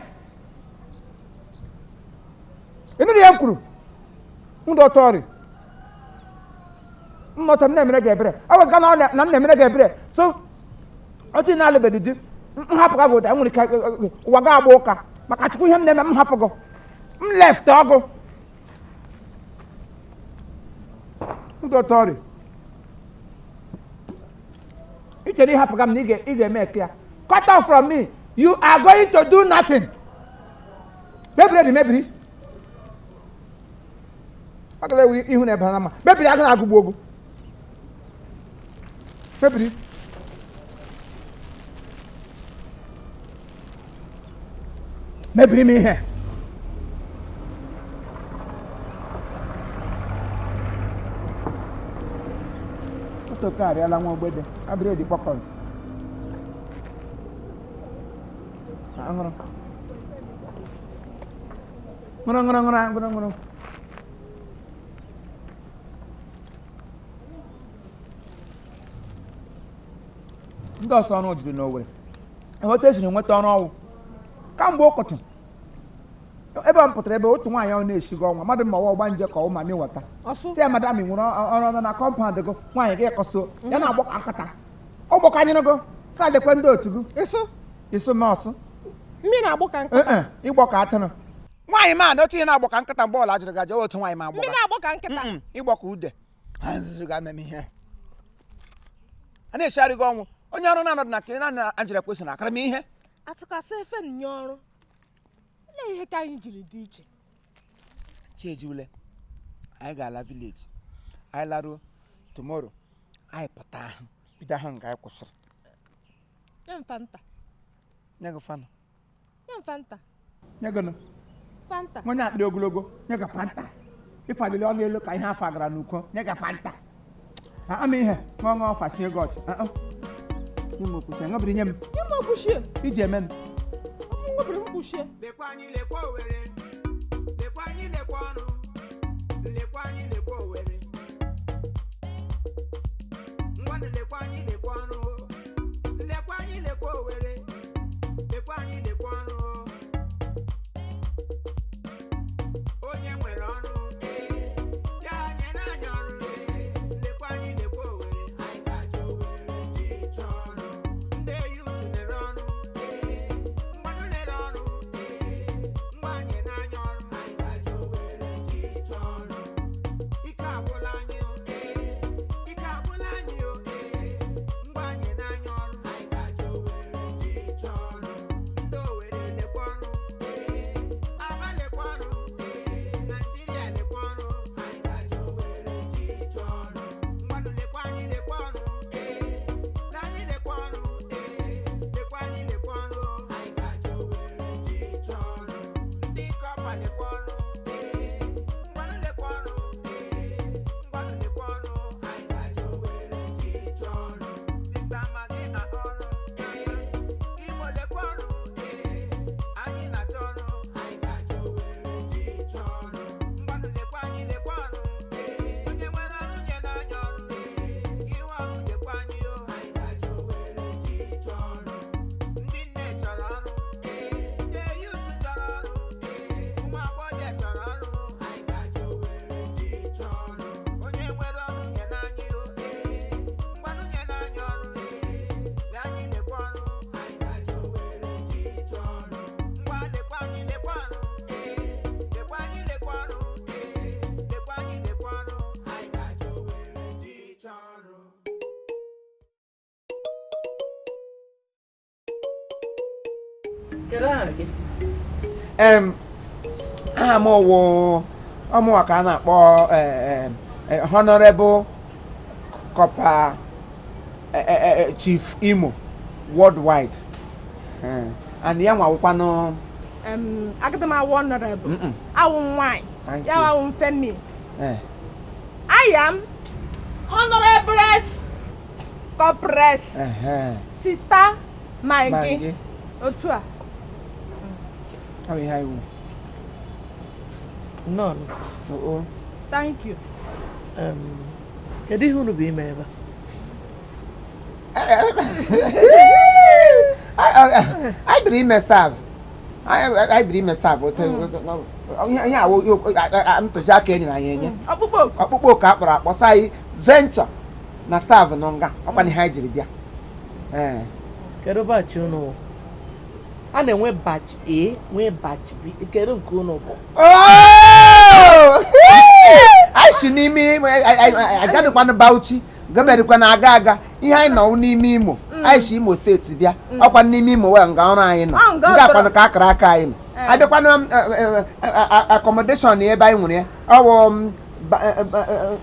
Ị nụrụ ihe m kwuru? Ndụ ọtọrị. Nnọta m na-emere gị ebere awụzịga na m na-emere gị ebere so otu na-alụbeghị di m hapụ gị ụda nwere ike ụwa ga agba ụka maka Chukwu ihe m na-eme m hapụ gị m left ọgụ ndụ ọtọrị ị chere ịhapụ gị m na ị ga-eme eke ya cut off from me you are going to do nothing mebiri dị mebiri ọ gara ewu ihu na ebe na mma mebiri agụ na-agụgbu ogu mebiri mebiri m ihe otu arịala nwa ogbede abịrị dị kpọkọs ṅụrụ ṅụrụ ṅụrụ ṅụrụ ṅụrụ ndị ọsọ ọrụ juru n'Owere enweta esiri nweta ọrụ ọnwụ kamgbe ụkọtụ Ebe m pụtara ebe otu nwaanyị ọ na-esigo ọnwa mmadụ ma ọwa ọgba nje ka ọ ma mi wata. Ọsụ. Sị ya madam ị nwere ọrụ ọrụ na compound gị nwaanyị gị kọso ya na-agbọ ka nkata. Ọ gbọkọ anyị gụ sa lekwe ndị otu gị. Ịsụ. Ịsụ m ọsụ. Mmiri na-agbọ ka nkịta. Ee, ịgbọ ka atụrụ. Nwaanyị ma na otu ihe na-agbọ ka nkịta mgbe ọla jụrụ gị ajọ otu nwaanyị ma agbọ. Mmiri na-agbọ ka nkịta. Ịgbọ ka ude. Ha nzuzo ga-eme m ihe. A na-eshigharị gị ọnwụ. Onye ọrụ na-anọdụ na ka na Angela kwesịrị na akara m ihe. Asịkasị efe nye ọrụ. Olee ihe ka anyị jiri dị iche? Chiejiule, anyị ga-ala village. Anyị laruo tomorrow. Anyị pụta ahụ. Bido ahụ nga anyị kwụsịrị. Nye m Fanta. Nye gị Fanta. Nye m Fanta. Nye gị nụ. Fanta. Onye akpịrị ogologo, nye gị Fanta. Ịfadili ọnụ elu ka ihe afọ gara n'uko, nye gị Fanta. Ama ihe, ṅụọ ṅụọ fasie gị ọchị. Nye m okwuchie, ṅụbiri nye m. Nye m okwuchie. Iji eme m. Ṅụbiri m kwuchie. Lekwa anyị lekwa Owere. Lekwa anyị lekwa ọrụ. Lekwa anyị lekwa Owere. Ngwanụ lekwa anyị lekwa ọrụ. Lekwa anyị lekwa Owere. Lekwa anyị lekwa ọrụ. Onye nwere ọrụ, ya nye n'anya ọrụ. Lekwa anyị lekwa Owere. Anyị ga-achọ Owere ji chọọ ọrụ. Ndị youth lere ọrụ. Ngwanụ lere ọrụ. Ngwa nye n'anya ọrụ. Anyị ga-achọ Owere ji chọọ ọrụ. Ike agwụla anyị o. Ike agwụla anyị o. Ngwa nye n'anya ọrụ. Anyị ga-achọ Owere ji chọọ ọrụ. Ndị Owere lekwa ọrụ. Aba lekwa ọrụ. Naịjirịa lekwa ọrụ. Anyị ga-achọ Owere ji chọọ ọrụ. Ngwanụ lekwa anyị lekwa ọrụ. Na anyị lekwa ọrụ. Lekwa anyị lekwa ọrụ. Anyị ga-achọ Owere ji chọọ ọrụ. Ndị kọpa lekwa ọrụ. Ngwanụ lekwa ọrụ. Ngwanụ lekwa ọrụ. Anyị ga-achọ Owere ji chọọ ọrụ. Sista Magị na ọrụ. Imo lekwa ọrụ. Anyị na-achọ ọrụ. Anyị ga-achọ Owere ji chọọ ọrụ. Ngwanụ lekwa anyị lekwa ọrụ. Onye nwere ọrụ nye n'anya ọrụ. Iwe ọrụ nyekwa anyị o. Anyị ga-achọ Owere ji chọọ ọrụ. Ndị nne chọrọ ọrụ. Ndị youth chọrọ ọrụ. Ụmụ agbọghọbịa chọrọ ọrụ. Anyị ga-achọ Owere ji chọọ ọrụ. Onye nwere ọrụ nye n'anya o. Ngwanụ nye n'anya ọrụ. Lee anyị lekwa ọrụ. Anyị ga-achọ Owere ji chọọ ọrụ. Ngwa lekwa anyị lekwa ọrụ. Lekwa anyị lekwa ọrụ. Lekwa anyị lekwa ọrụ. Anyị ga-achọ Owere ji chọọ ọrụ. Kedu aha gị? Aha m wụ ọmụwa ka a na-akpọ Honorable Copper Chief Imo worldwide. And ya nwa wụkwanụ Agadi m awụ honorable. Awụ nwanyị. Thank Ya you. awụ mfe miss. I am honorable corpress sister Maggi. Maggi. Otu a. Ọ bụ ihe anyị wụ. Nnọọ. Oo. Thank you. Kedu ihe unu bụ ime ebe a? Anyị biri ime serve. Anyị biri ime serve. Ihe awụ ntụziaka e nyere anyị enye. Ọkpụkpọ oku. Ọkpụkpọ oku a kpọrọ akpọ sị anyị venture na serve nọ nga ọkwa ihe anyị jiri bịa. Ee. Kedu batch unu wụ? A na-enwe batch A, nwee batch B. Kedu nke unu bụ? Oh! Anyị si n'ime Imo, agadịkwana Bauchi gabedịkwana aga aga ihe anyị nọ n'ime Imo. Anyị si Imo steeti bịa ọkwa n'ime Imo wee nga ọrụ anyị nọ Ọ, nga nga ọtọrọ. akwanụ ka akara aka anyị nọ abịakwanụ accommodation ebe anyị nwere ya ọwụ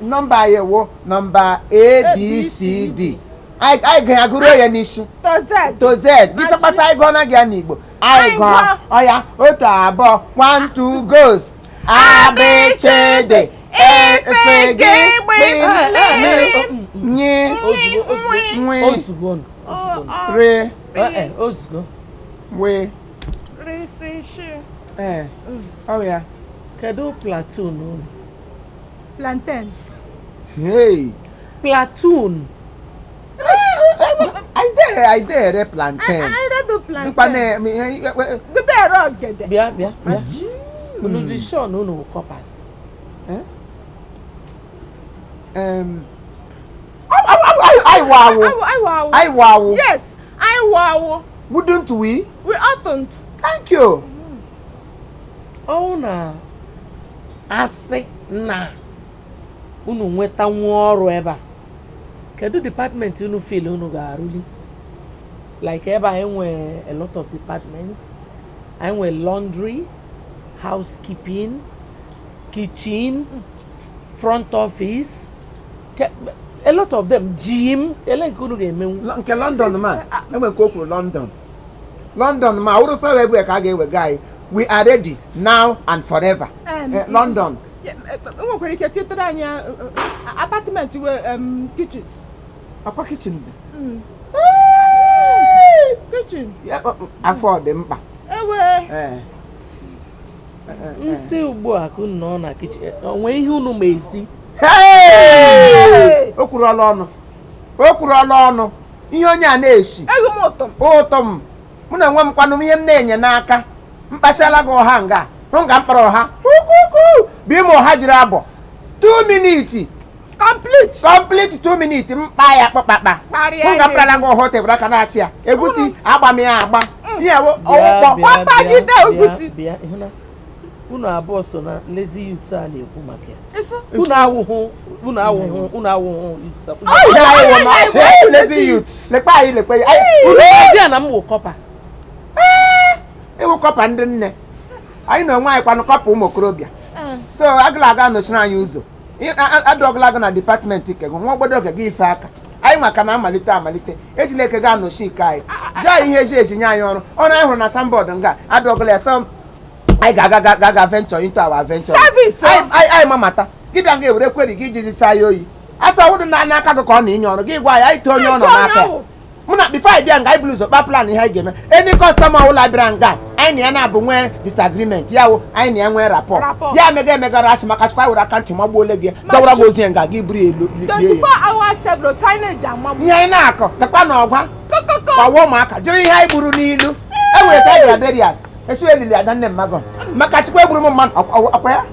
nọmba anyị wụ nọmba A B C D. Anyị ga-agụruo ya n'isi To Z. to Z. Gị chọkpata anyị gụọ na gị ya n'Igbo anyị gụọ Anyị gụọ. ọya otu abụọ 1 2 goes A B C D E F G B L N Ozugbo, ozugbo. Nwi. Ozugbo. Ozugbo. R Ozugbo. W Risishi. Ee, ọ ya. Kedu platoon unu? Plantain. Hey. Platoon. I dey ere plantain. Anyị redo Nkwa plantain. na Gụta ere ogede. Bịa, bịa, bịa. Unu dị sure na unu wụ corpers? Eh? Anyị wụ awụ. Anyị wụ awụ. Anyị wụ awụ. Yes, anyị wụ awụ. Wouldn't we? We oughtn't. Thank you. Ọ na asị na unu nweta nwa ọrụ ebe a, kedu department unu feel unu ga-arụli? Like ebe anyị nwee a lot of departments. Anyị nwee laundry, housekeeping, kitchen, front office, a lot of them, gym. Ele nke unu ga-emenwu? Nke London ma enwe nke o kwuru London. London ma wụrụ sọ ebe ka a ga-ewega anyị. We are ready now and forever. London. Nwekwara ike tinyere anyị apartment we kitchen. Akwa kitchen dị. Kitchen. Afọ dị mkpa. Ewe. Nsị ugbu a ka unu nọ na kitchen, o nwee ihe unu ma esi? O kwuru ọla ọnụ. O kwuru ọla ọnụ. Ihe onye a na-esi. Ego m ụtọ m. Ụtọ m. Mụ na onwe m kwanụ m ihe m na-enye n'aka. Mkpasịala gị ọha nga. Hụ nga mkpọrọ ọha. Ukuku. Bụ ime ọha jiri abọ. 2 minutes. Complete. Complete 2 minutes. Mkpa ya kpakpakpa. Hụ nga mkpara gị ọha tebụl aka na-achị ya. Egusi agba m ya agba. Ihe ọwụkpọ. Papa jide egusi. Bịa, ịhụ na unu abụọ so na lazy youth a na-ekwu maka ya. Unu awụhụ, unu awụhụ, unu awụhụ youth. Lazy youth. Lekwa anyị, lekwa ya. Unu dị na m wụ corper. Ịwụ corper ndị nne. Anyị na onwe anyị kwanụ corper ụmụ okorobịa. So agụla aga nọchiri anyị ụzọ. Adọgụla agụ na department ke gị nwa obodo oge gị ife aka. Anyị maka na amalite amalite ejila eke ga anọchi ike anyị. Jụọ anyị ihe eji eji nye anyị ọrụ. Ọrụ anyị hụrụ na signboard nga adọgụla ya so anyị ga-aga ga venture into our adventure. Service. Anyị mamata gị bịa nga ewere kweri gị iji zichaa ya oyi. Asa ọwụdụ na n'aka gị ka ọ na-enye ọrụ gị gwa ya anyị tee onye ọ nọ n'aka. Mụ na before anyị bịa nga anyị buru ụzọ kpa plan ihe anyị ga-eme. Any customer ọbụla bịara nga anyị na ya na-abụ nwee disagreement ya wụ anyị na ya nwee rapport. Ya emega emegara asị maka chukwu anyị were aka ntị magbuole gị dọwara gị ozi ya nga gị buru elu. 24 hours several times ihe anyị na-akọ gakwa na ọgwa gbawa ụmụaka jiri ihe anyị gburu n'ilu e were sị anyị gara berias esi elili ada nne mmago maka chukwu egburu m mmadụ ọkwa ya.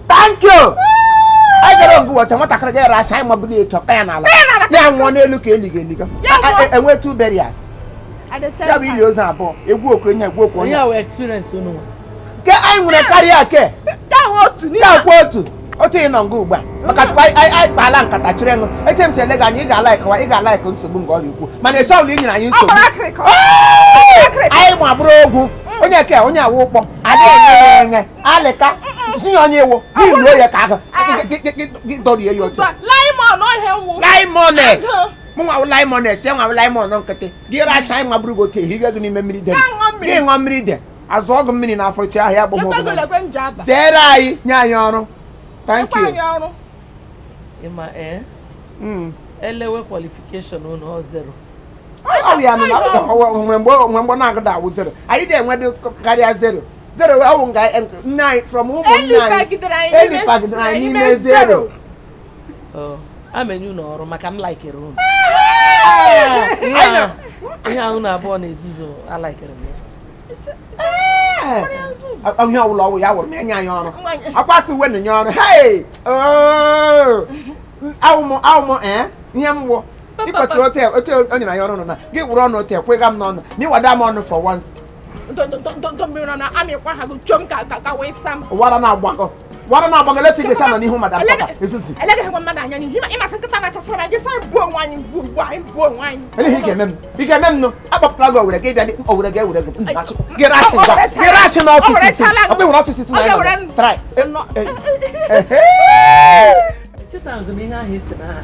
Thank you. Anyị gara ngụ weta nwatakịrị ga asị anyị mabụrụ etu ọkpa ya n'ala ya nwụọ n'elu ka eliga eliga enwe 2 burials. Ya bụ ili ozu abụọ egwu okwu onye egwu okwu onye. Ke anyị nwere karịa ke ya kwa otu otu ị nọ nga ugbu a maka chukwu anyị kpaala nkata chịrị ṅụ eche m si ele gị anya ị ga-alaikwa ị ga-alaikụ nsogbu nga ọrịa ukwu mana esi ọbụla i nyere anyị nsogbu anyị ma bụrụ ogwu onye ke onye awụ ụkpọ adịghị enye enye alịka si ya onye ewo gị ruo ya ka agụ gị dọrie ya otu limones mụ nwa limones ya nwa limon nkịtị gị racha anyị mabụrụ gị otu ehiga gị n'ime mmiri de gị ṅụọ mmiri de azụ ọgụ mmiri n'afọ chi ahịa agbọm zere anyị nye anyị ọrụ. Thank you. Ima elewe qualification unu ọ zero. Ọ ya nụ mgbe mgbe na-agụda awụ zero. Anyị na-enwe karịa zero. Zero ọwụ nga nne anyị from ụmụnne anyị. Elipagidere anyị n'ime zero. Amenye unu ọrụ maka m laikere unu. Ihe ahụ na abụọ na-ezuzu alaikere m ya. Ihe ọbụla ọwụ ya wụrụ m enye anyị ọrụ. Akwasị uwe na-enye ọrụ. Hey! Awụmụ ihe m wụ ịkọchiri otu o nyere anyị ọrụ nọ na gị wụrụ ọnụ otu ekwega m n'ọnụ na ịwada m ọnụ for once. Wara na-agbakọ wara na-agbakọ letu gị nọ n'ihu madam papa ezuzu. Eleghị ị ga-eme m ị ga-eme m nụ akpọpụtara gị owere gị bịa owere gị ewere gị gị rashi gị rashi n'ọfịs ọkwa ịhụrụ ọfịs na ya try. Echetara m ihe ahụ isi na aha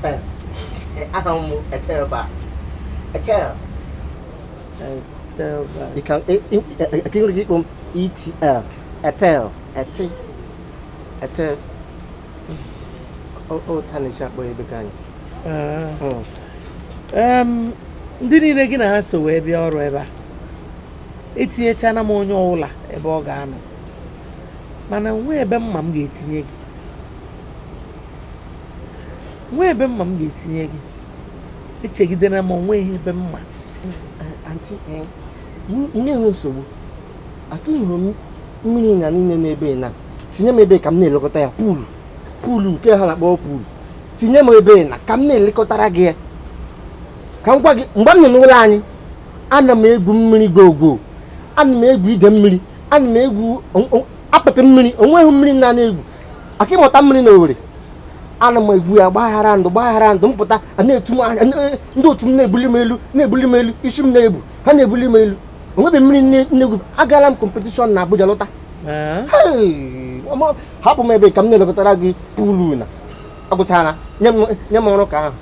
ya. Aha m Etelbat. Etel. Etelbat. You can ịkpọ m ETL. Etel. Eti. Etel. O tanisha akpọ ebe ka anyị. Ndị niile gị na ha so wee bịa ọrụ ebe a etinyechana m onye ọbụla ebe ọ ga-anọ mana nwee ebe mma m ga-etinye gị nwee ebe mma m ga-etinye gị echegidere m onwe ihe ebe mma. Aunty, ị na-enwe nsogbu akụghị m Mmiri na niile n'ebe na tinye m ebe ka m na-elekọta ya puulu puulu nke ha na-akpọ puulu tinye m ebe na ka m na-elekọtara gị ya ka m gwa gị mgbe m nọ n'ụlọ anyị ana m egwu mmiri gwogwo ana m egwu ide mmiri ana m egwu apịtị mmiri onweghị mmiri na na-egwu aka ịmụta mmiri na Owerri ana m egwu ya gbaghara ndụ mpụta na-etu m anya ndị otu m na-ebuli m elu isi m na-ebu ha na-ebuli m elu onwebeghị mmiri na-egwu agala m competition na Abuja lọta. Hapụ m ebe ka m na-elekọtara gị puulu na agụchala nye m ọrụ ka ahụ.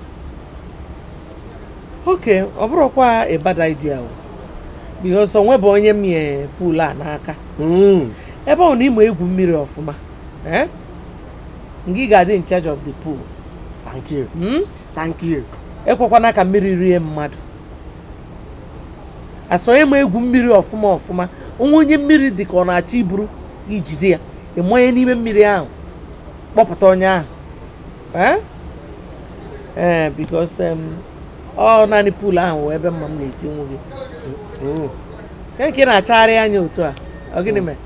Okay, ọ bụrụkwa a bad idea o because onwe bụ onye m nye puulu a n'aka ebe ọ na ịma egwu mmiri ọfụma ngị ga-adị in charge of the pool. Thank you. Thank you. Ekwekwana ka mmiri rie mmadụ asonye m egwu mmiri ọfụma ọfụma onwe onye mmiri dị ka ọ na-achọ iburu ijide ya ịmanye n'ime mmiri ahụ kpọpụta onye ahụ ee because ọ naanị pool ahụ ebe mma m na-etinwu gị nke na-achagharị anya otu a ọ gịnị mere?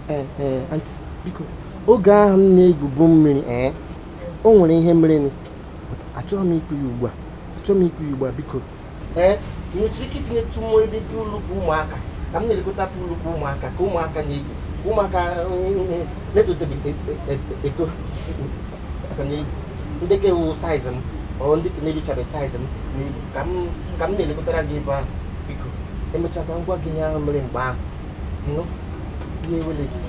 Ee aunty biko oge ahụ m na-egwubu mmiri o nwere ihe mere achọghị m ikwu ya ugbu a biko nwere ike itinye tụmụ ebe puulu kwa ụmụaka ka m na-elekọta puulu kwa ụmụaka ka ụmụaka na-egwu ka ụmụaka na-etotebeghị eto aka na-egwu ndị ka ewu saiz m ọ ndị ka na-eruchabeghị saiz m na-egwu ka m na-elekọtara gị ebe ahụ biko emechaa ka m gwa gị ihe ahụ mere mgbe ahụ ịnụ ihe ewele gị.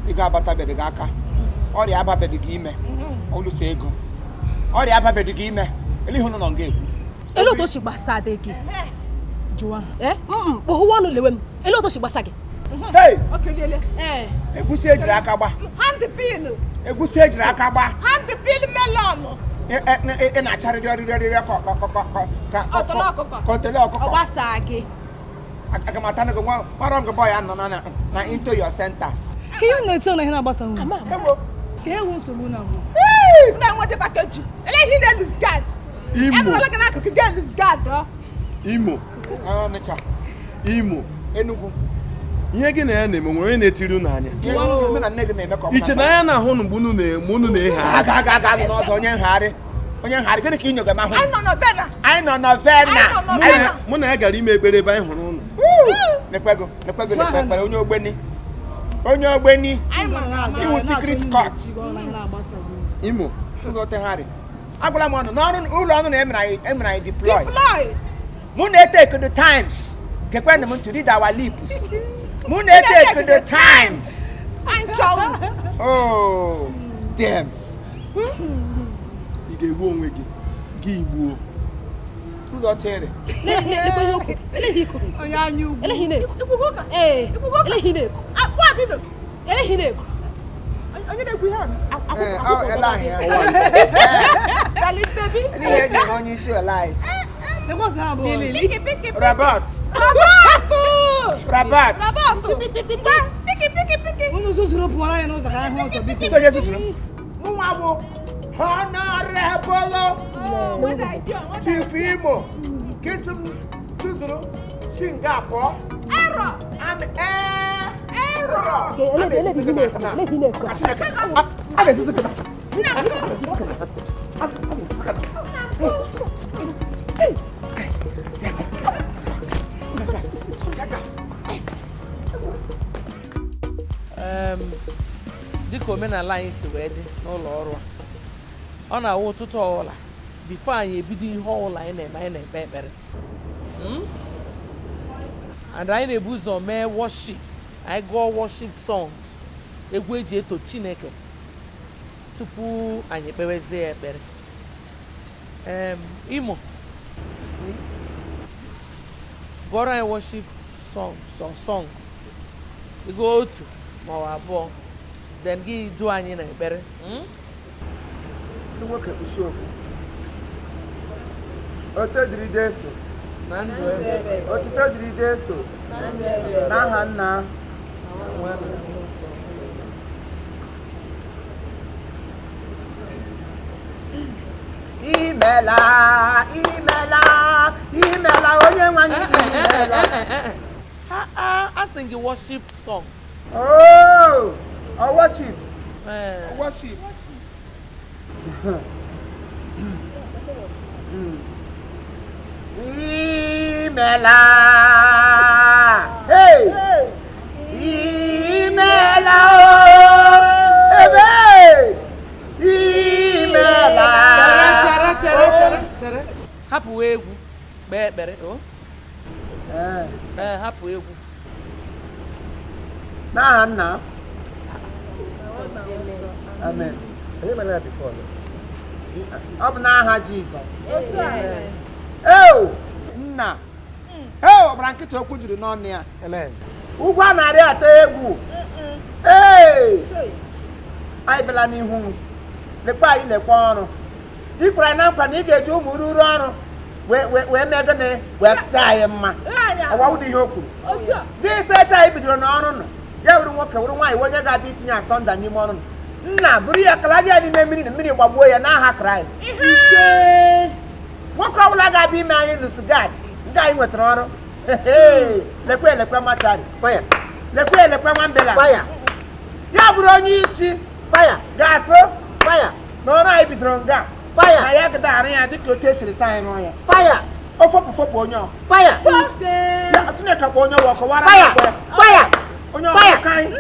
Ị ga-abatabeghị gị aka ọrịa ababeghị gị ime oluso ego ọrịa ababeghị gị ime ele ihe nọ nga ekwu ele otu o si gbasa dị gị jụwa kpọhụwa ọnụ lewe m ele otu o si gbasa gị. Egusi ejiri aka gba egusi ejiri aka gba melon ị na-acharịrị ọrịrị ka ọtele ọkụkọ ọ gbasa gị. Aga m ata gị nwa wrong boy anọ na into your centers. Ka ihe na-eto na ihe na-agbasa nwụ ka ewu nsogbu na nwụ na-enweta pakeji ele ihe na-eluz gad enụrụla gị n'akụkụ gị eluz gad. Imo Ọnịcha Imo Enugu ihe gị na ya na-eme nwere onye na-etiri unu anya iche na ya na-ahụ mgbe unu na-eme unu na-ehe aga n'ọdụ onye ngharị gịnị ka ị nyoga m ahụ anyị nọ na Vena mụ na ya gara ime ekpere ebe anyị hụrụ unu lekpego lekpere onye ogbeni iwu secret court Imo agwala m ọnụ n'ọrụ ụlọ ọnụ na emere anyị deploy mụ na-etake the times gekwenụ m to read our lips mụ na-etake the times. Oh damn ị ga-egbu onwe gị gị gbuo ụlọ tere Rabat. Rabat. Unu zuzuru pụọrọ ya n'ụzọ ka anyị hụ ụzọ biko. Onye zuzuru? Mụnwa bụ Honorable Chief Imo Kisim zuzuru si nga pụọ. Error. I'm Dịka omenala anyị si wee dị n'ụlọ ọrụ a, ọ na-awụ ụtụtụ ọbụla before anyị ebido ihe ọbụla anyị na-eme, anyị na-ekpe ekpere. And anyị na-ebu ụzọ mee worship, anyị gụọ worship songs, egwu eji eto Chineke tupu anyị ekpewezie ekpere. Imo, gụọrọ anyị worship song, song ịgụ otu ma ọ abụọ, then gị du anyị na ekpere. Ndị nwoke isiokwu. Otuto dịrị Jesu. Na ndụ ebe. Otuto dịrị Jesu. N'aha Nna. Imela, imela, imela, onye nwe anyị imela. A sị gị worship song. Oh, a worship. Worship. Imela. Hey. Imela. Ebe. Imela. Chere, chere, chere, chere. Hapụ egwu. Kpee ekpere. Oh. Hapụ egwu. N'aha Nna. Amen. Ọ bụ n'aha Jizọs. Eo! Nna. Eo, ọbara nkịta okwu juru n'ọnụ ya. Amen. Ugwu a na-arị atọ egwu. Ee! Anyị bịala n'ihu. Lekwa anyị lekwa ọrụ. Ị kwere na nkwa na ị ga-eji ụmụ ruru ọrụ wee mee gịnị wee chaa anyị mma. Ọwa ụdị ihe o kwuru. Gị seta anyị bidoro n'ọrụ nọ. Ya wuru nwoke wuru nwaanyị onye ga-abịa itinye asọnda n'ime ọrụ nọ. Nna buru ya kala gị ya n'ime mmiri na mmiri gbagbuo ya n'aha Kraịst. Nwoke ọbụla ga-abịa ime anyị lụsugad nke anyị nwetara ọrụ. Lekwe elekwe machari. Fire. Lekwe elekwe nwambela. Fire. Ya bụrụ onye isi. Fire. Ga-asụ. Fire. Na ọrụ anyị bidoro nga. Fire. Na ya gada arụ ya dịka otu esiri sa anyị rụọ ya. Fire. O fopụ fopụ onye ọ. Fire. Ya Chineke kpọ onye ọwa kọwara Fire. Fire. Onye ọwa ka anyị.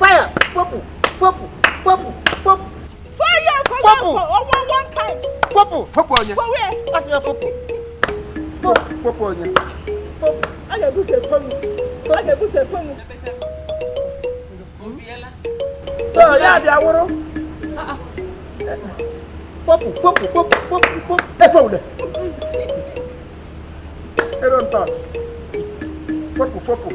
Fire. Fopụ. Fopụ. Fopụ. Fopụ. Fire. Fopụ. One times. Fopụ. Fopụ onye. Asị m fopụ. Fopụ onye. Fopụ. A ga-ebufe fonu. A ga-ebufe fonu. So ya bịa wụrụ. Fopụ. Fopụ. Fopụ. Fopụ. Fopụ. Efe ule. Ero touch. Fopụ fopụ.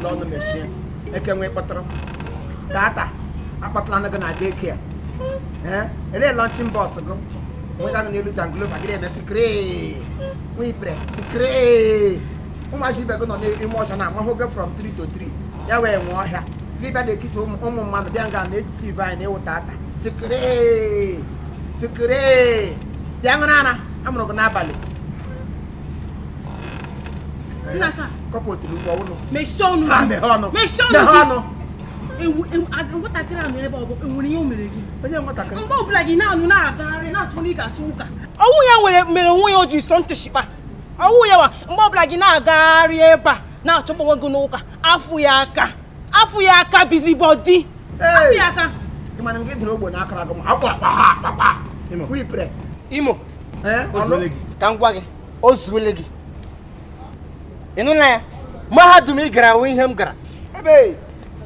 Lọnụ mechie eke nwee kpọtụrụ tata akpọtụla gị na daycare. Ele launching bus gị nweta gị n'elu janglova gị na-eme sikiri nwipere sikiri ụmụazị ibe gị nọ n'ime ọcha na amahụ gị from 3 to 3 ya wee nwee ọhịa dibịa na-ekite ụmụ mmadụ bịa nga na-etiti ibe anyị na-ewu tata sikiri sikiri bịa ṅụrụ ara amụrụ gị n'abalị. Kọpụ otulu ụgbọ ụlọ. Mechie ọnụ. Ha meghe ọnụ. Mechie ọnụ. Meghe ọnụ. Nwatakịrị anụ ebe ọ bụ enwere ihe o mere gị. Onye nwatakịrị. Mgbe ọbụla gị na-anụ na-agagharị na-achọ na ị ga-achọ ụka. Ọnwụ ya nwere mere onwe ya o ji sọ ntịshikpa. Ọnwụ ya wa mgbe ọbụla gị na-agagharị ebe a na-achọgbu onwe gị n'ụka afụ ya aka. Afụ ya aka bizibọdi. Afụ ya aka. Ị mana gị dụrụ ogbo n'akara gị ma akwa akpa ha akpakpa. Wipere. Imo. Ka m gwa gị, o zuole gị. Ị nụla ya? Mahadum ị gara wụ ihe m gara. Ebe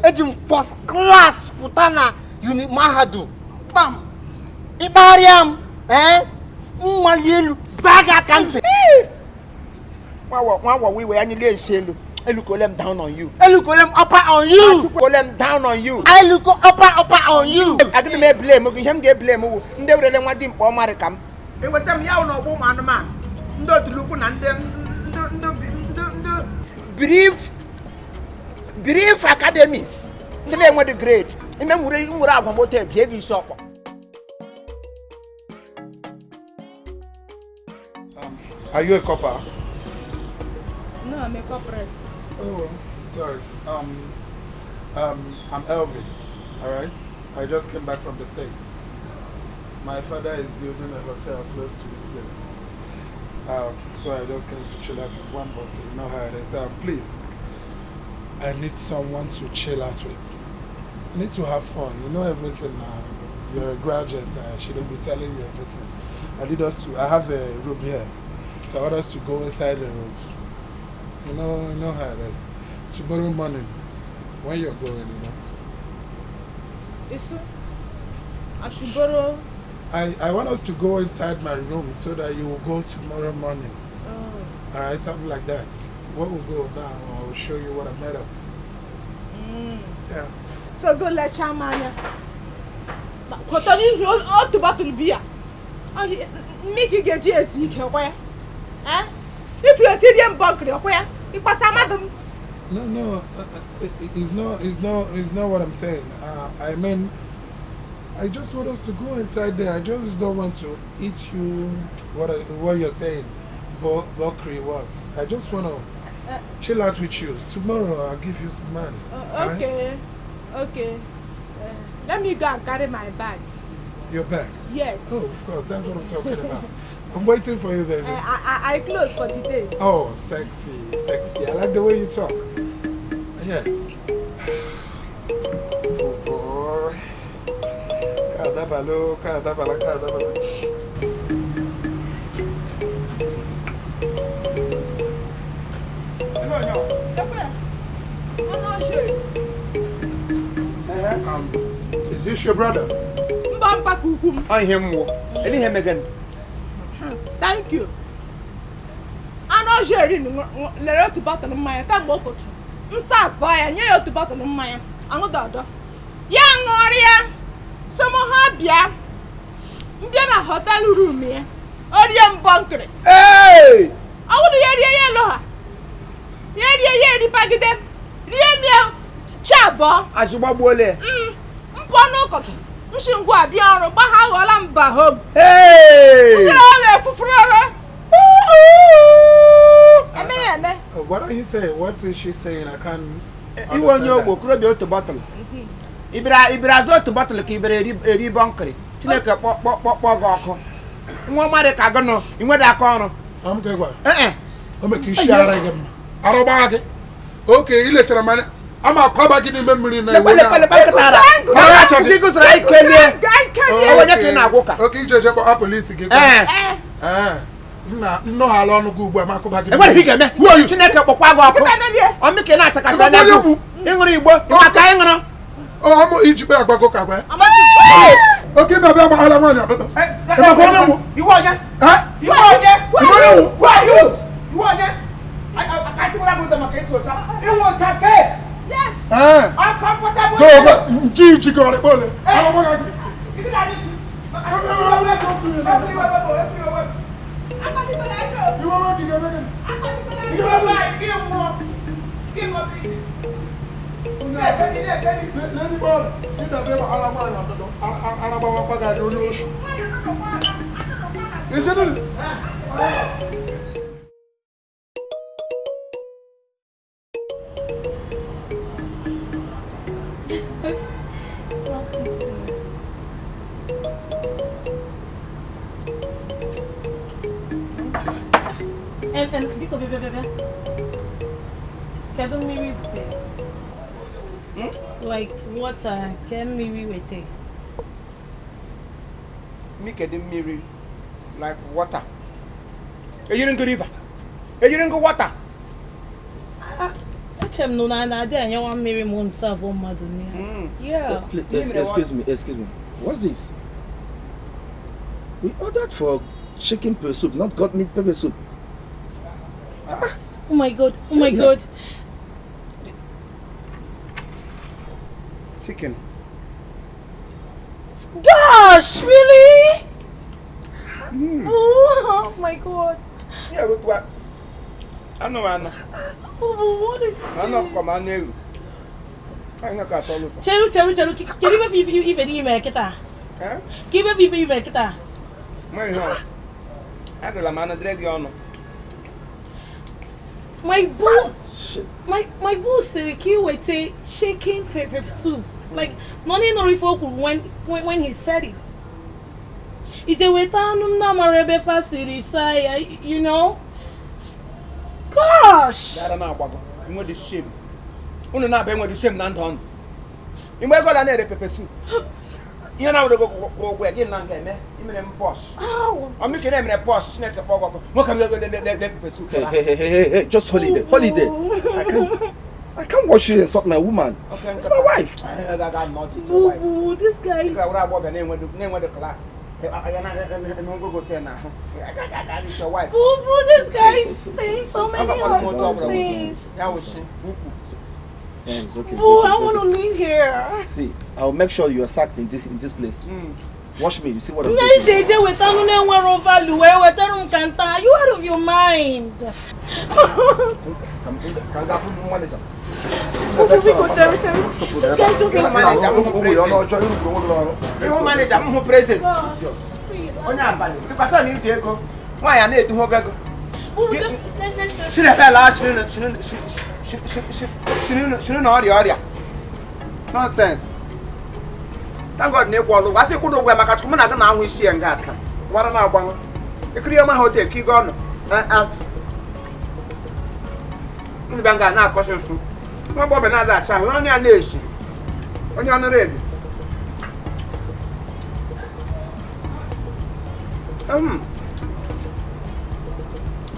eji m first class pụta na uni mahadum. Kpam. Ịkpagharịa m, mmali elu zaa gị aka ntị. Nwa awọ iwe ya nyụlie nsị elu. Elukole m down on you. Elukole m upper on you. Elukole m down on you. I look upper on you. Agaghị m eblame gị. Ihe m ga-eblame wụ ndị werele nwa dị mkpa ọmarị ka m. Eweta m ya wụ n'ọgbọ ụmụ anụmanụ. Ndị otulukwu na ndị brief academies. Ndị na-enweghị grade. Ime m were agwa m otu ebie gị isi ọkpọ. Are you a copper? No, I'm a corpress. Oh, sorry. I'm Elvis, all right? I just came back from the States. My father is building a hotel close to this place. So I just came to chill out with one bottle. You know how it is. Please, I need someone to chill out with. I need to have fun. You know everything now. You're a graduate. I shouldn't be telling you everything. I need us to, I have a room here. So I want us to go inside the room. You know how it is. Tomorrow morning, when you're going, you know. Isu, I should borrow. I want us to go inside my room so that you will go tomorrow morning. Oh. All right, something like that. What will go now, I will show you what I'm made of. Mm. Yeah. So go let Chamania. Kotoni, otu bottle beer. Make you get GSC, where? Eh? If you see them bunker, where? No, it's not what I'm saying. I mean, I just want us to go inside there. I just don't want to eat you. What you're saying, Bokri words. I just want to chill out with you. Tomorrow I'll give you some money. Okay, right? Okay. Let me go and carry my bag. Your bag? Yes. Oh, of course. That's what I'm talking about. I'm waiting for you, baby. I close for the days. Oh, sexy, sexy. I like the way you talk. Yes. Oh, boy. Kadabalo, kadabala, kadabala. Is this your brother? I him. Any him again. Thank you. I know Jerry lere otu bottle mmanya kamgbe ụtụtụ. M sa ya nye ya otu bottle mmanya. Aṅụdọdọ. Ya ṅụrịa. So m ha bịa. M bịa na hotel room ya. O rie m bọnkịrị. Hey! Ọ wụrụ ya rie ya elu ha. Ya rie ya eripagide. Rie m ya chi abụọ. Azụgbagbuole. M pụọ n'ụkọtụ. Nshingwa abịa ọrụ gba ha aghọọla mba home. Hey! What are you saying? What is she saying? I can't. You want your work? Be otu bottle. Ibira azụ otu bottle ka ibere eri bọnkịrị. Chineke kpọ gị ọkụ. Nwa mmadụ ka gị nọ, ị nwere aka ọrụ. Am ka gwa. Eh. O me ka isi ara gị mma. Arọgba gị. Okay, i lechara m anya. Ama akwaba gị n'ime mmiri na iwe na. Ndị gụzara anyị kelie. Onye ka ị na-agwa ụka? Oke ije je kpọọ polisi gị. Ee. Nna nnọghala ọnụ gị ugbu a ma akụba gị. Enwere ihe ị ga-eme. Chineke kpọkwa gị ọkụ. Ọmị ka ị na-achakasị anya gị. Ịṅụrụ igbo, maka ịṅụrụ. Ọmụ iji kpe agbago ka gwa. Oke ịbịa bịa gbaghala nwaanyị ọtụtụ. Ịmakwa onye mụ? Iwe onye? Iwe onye? Iwe onye? Aka ịtụkwala gị ụzọ maka ịtụ ụta. Ịnwe ụta fake. Yes. Uncomfortable. Go, go. G, go, go. Biko bịa bịa bịa. Kedu mmiri butere? Like water, ke mmiri wete? Mi kedu mmiri like water. Ejiri ngo river. Ejiri ngo water. Eche m nụ na na-adị anyanwa mmiri mụ nsa avọ mmadụ n'ihe. Yeah. Please, excuse me. What's this? We ordered for chicken pepper soup, not goat meat pepper soup. Oh my God. Oh my God. Chicken. Gosh, really? Mm. Oh my God. Yeah, but what? I know, I know. Oh, what is this? I know, come on, you. I know, I told you. Cheru, cheru, cheru. Can you if you make it? Eh? Give me if you make it. My no. I got a man drag you on. My boo, my boo said he would take chicken pepper soup. Like money no when he said it. Ije weta anu na marebe fasiri say, you know. Gosh. Dara na agbago. Inwe the shame. Unu na be nwe the shame na ndo onu. Imwe go na ere pepper soup. Ihe na were go go gị na nga eme. Imere m boss. Am ke na emere boss Chineke fọ go. Nwoke m go le pepper soup. Hey, hey, hey, hey, just holiday. Holiday. I can't watch you insult my woman. Okay, it's my wife. I got not it's your wife. Boo, this guy is. I class. Boo, boo, this guy is saying so many horrible things. Yeah, it's okay. Boo, I want to live here. See, I'll make sure you are sacked in this place. Mm. Watch me, you see what I'm doing. You out of your mind. Nonsense. Thank God, Nick Wallo. I say, could wear my catch. Come on, I can see and got what an hour. The Creole hotel, keep on. Banga now caution. No bob and other child, only a nation. On your ready.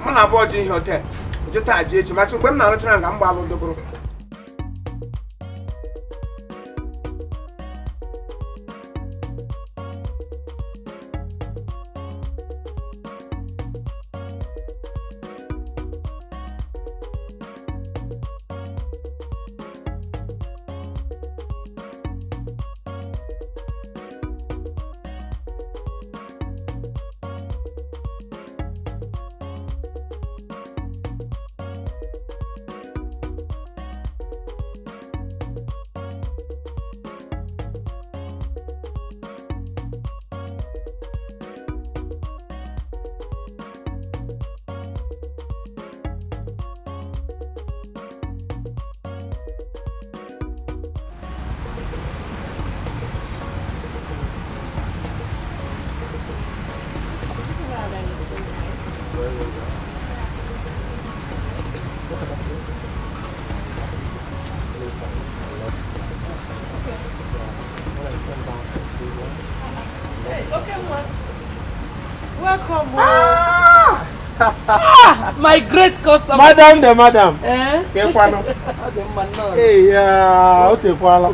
Man, I bought in hotel. Just I did to match women are trying to the brook. My great customer. Madam the madam. Eh? Hey, yeah, o te kwala.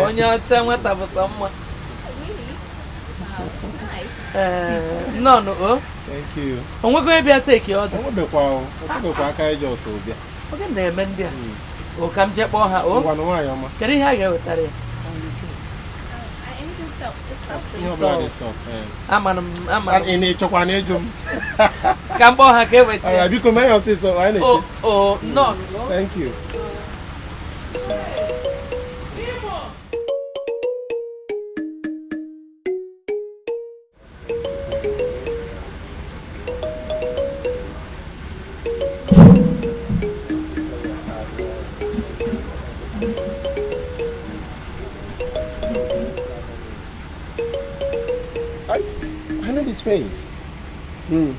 Onye ọcha nwata bụ sọ mma. Really? No, no. Oh. Thank you. Onwego ebe a take your order. Onwebekwa aka ije ọsọ bịa. Oge na-eme ndị a. O ka m jee kpọọ ha o. Ngwanụ nwaanyị ọma. Kedu ihe a ga-ewetara ya? Ị na-echekwa na ịjụ m. Ka m kpọọ ha ka eweta ya. Biko mee ya ọsịsọ, anyị na-eche. Oh, no. Thank you. I know this face. Mm.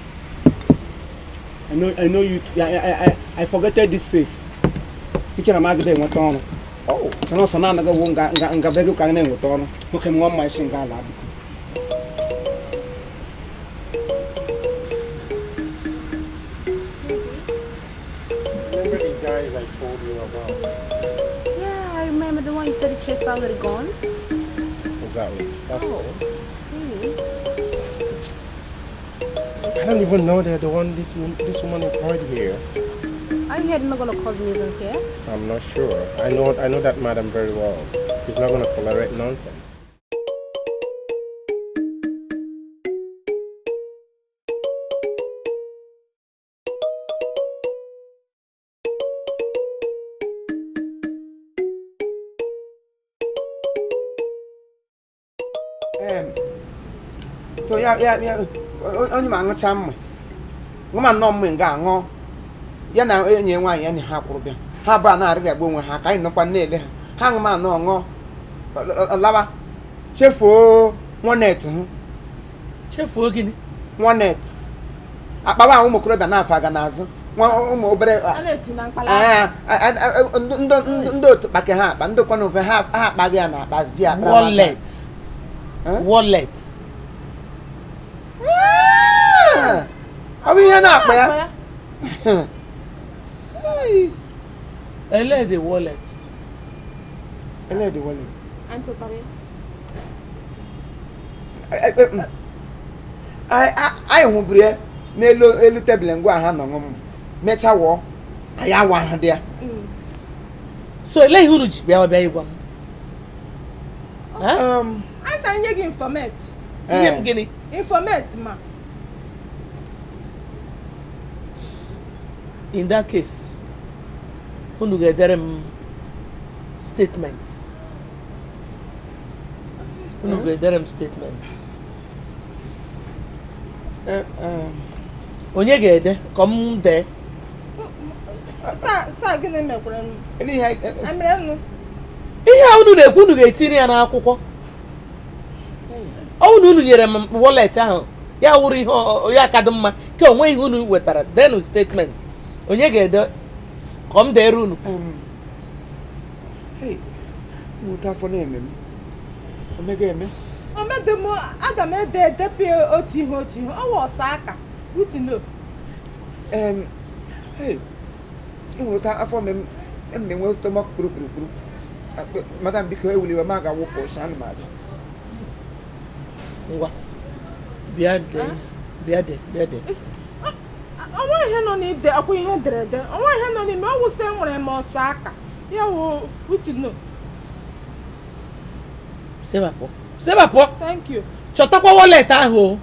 I know you. I forgot this face. Picture am agide nweta ọrụ. Oh, chano so na anaga wo nga nga bego ka na nweta ọrụ. Nwoke m nwa mma isi nga ala biko. Remember the guys I told you about? Yeah, I remember the one you said the chest already gone. Exactly. That's oh, really? I don't even know they're the one this woman employed here. Are you here not gonna cause nuisance here? I'm not sure. I know that madam very well. She's not gonna tolerate nonsense. So ya onye ma aṅụcha mma nwa nnọọ mma nga aṅụ ya na enyi nwaanyị ya na ha kwụrụ bịa ha abụọ na-arịrịa gba onwe ha ka anyị nọkwa na-ele ha ha ṅụma anọ ṅụọ lawa chefuo nwanet hụ chefuo gịnị nwanet akpawa ahụ ụmụ okorobịa na-afọ aga n'azụ nwa ụmụ obere ndị otu kpake ha akpa ndị kwana ofe ha akpaghị ya na akpa ji akpa wallet wallet ọ bụ ihe na-akpa ya. Ele the wallet. Ele the wallet. Anyị hụburu ya n'elu elu tebụl ngwa ha nọ ṅụ m mechaa wụọ anyị awa ha dị ya. So ele ihe unu ji bịa ịgwa m? Asa nye gị informate. Nye m gịnị? Informate ma. In that case, unu ga-edere m statement. Unu ga-edere m statement. Onye ga-ede ka m dee? Sa gịnị mekwara m? Ihe a unu na-ekwu unu ga-etinye ya n'akwụkwọ. Ọ unu nyere m wallet ahụ ya wụrụ ihe ya ka dị mma ka onwe ihe unu wetara denu statement. Onye ga-ede ka m dere unu? Nweta afọ na-eme m. Omega eme. Omede m aga m ede edepụ otu ihe ọwa ọsa aka utino. Nweta afọ m m enwe stomach kpuru. Madam biko ewuliwe m aga wụpụ ọsha anụ m abịa. Ngwa. Bịa dee. Onwe ihe nọ n'ide akwa ihe ederede onwe ihe nọ n'ime ọ wụsị enwere m ọsọ aka ya wụ utino. Sebapụ. Thank you. Chọtakwa wallet ahụ.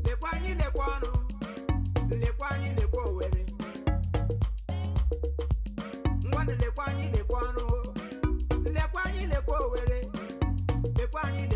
Lekwa anyị lekwa ọrụ, lekwa anyị lekwa Owerri, lekwa anyị.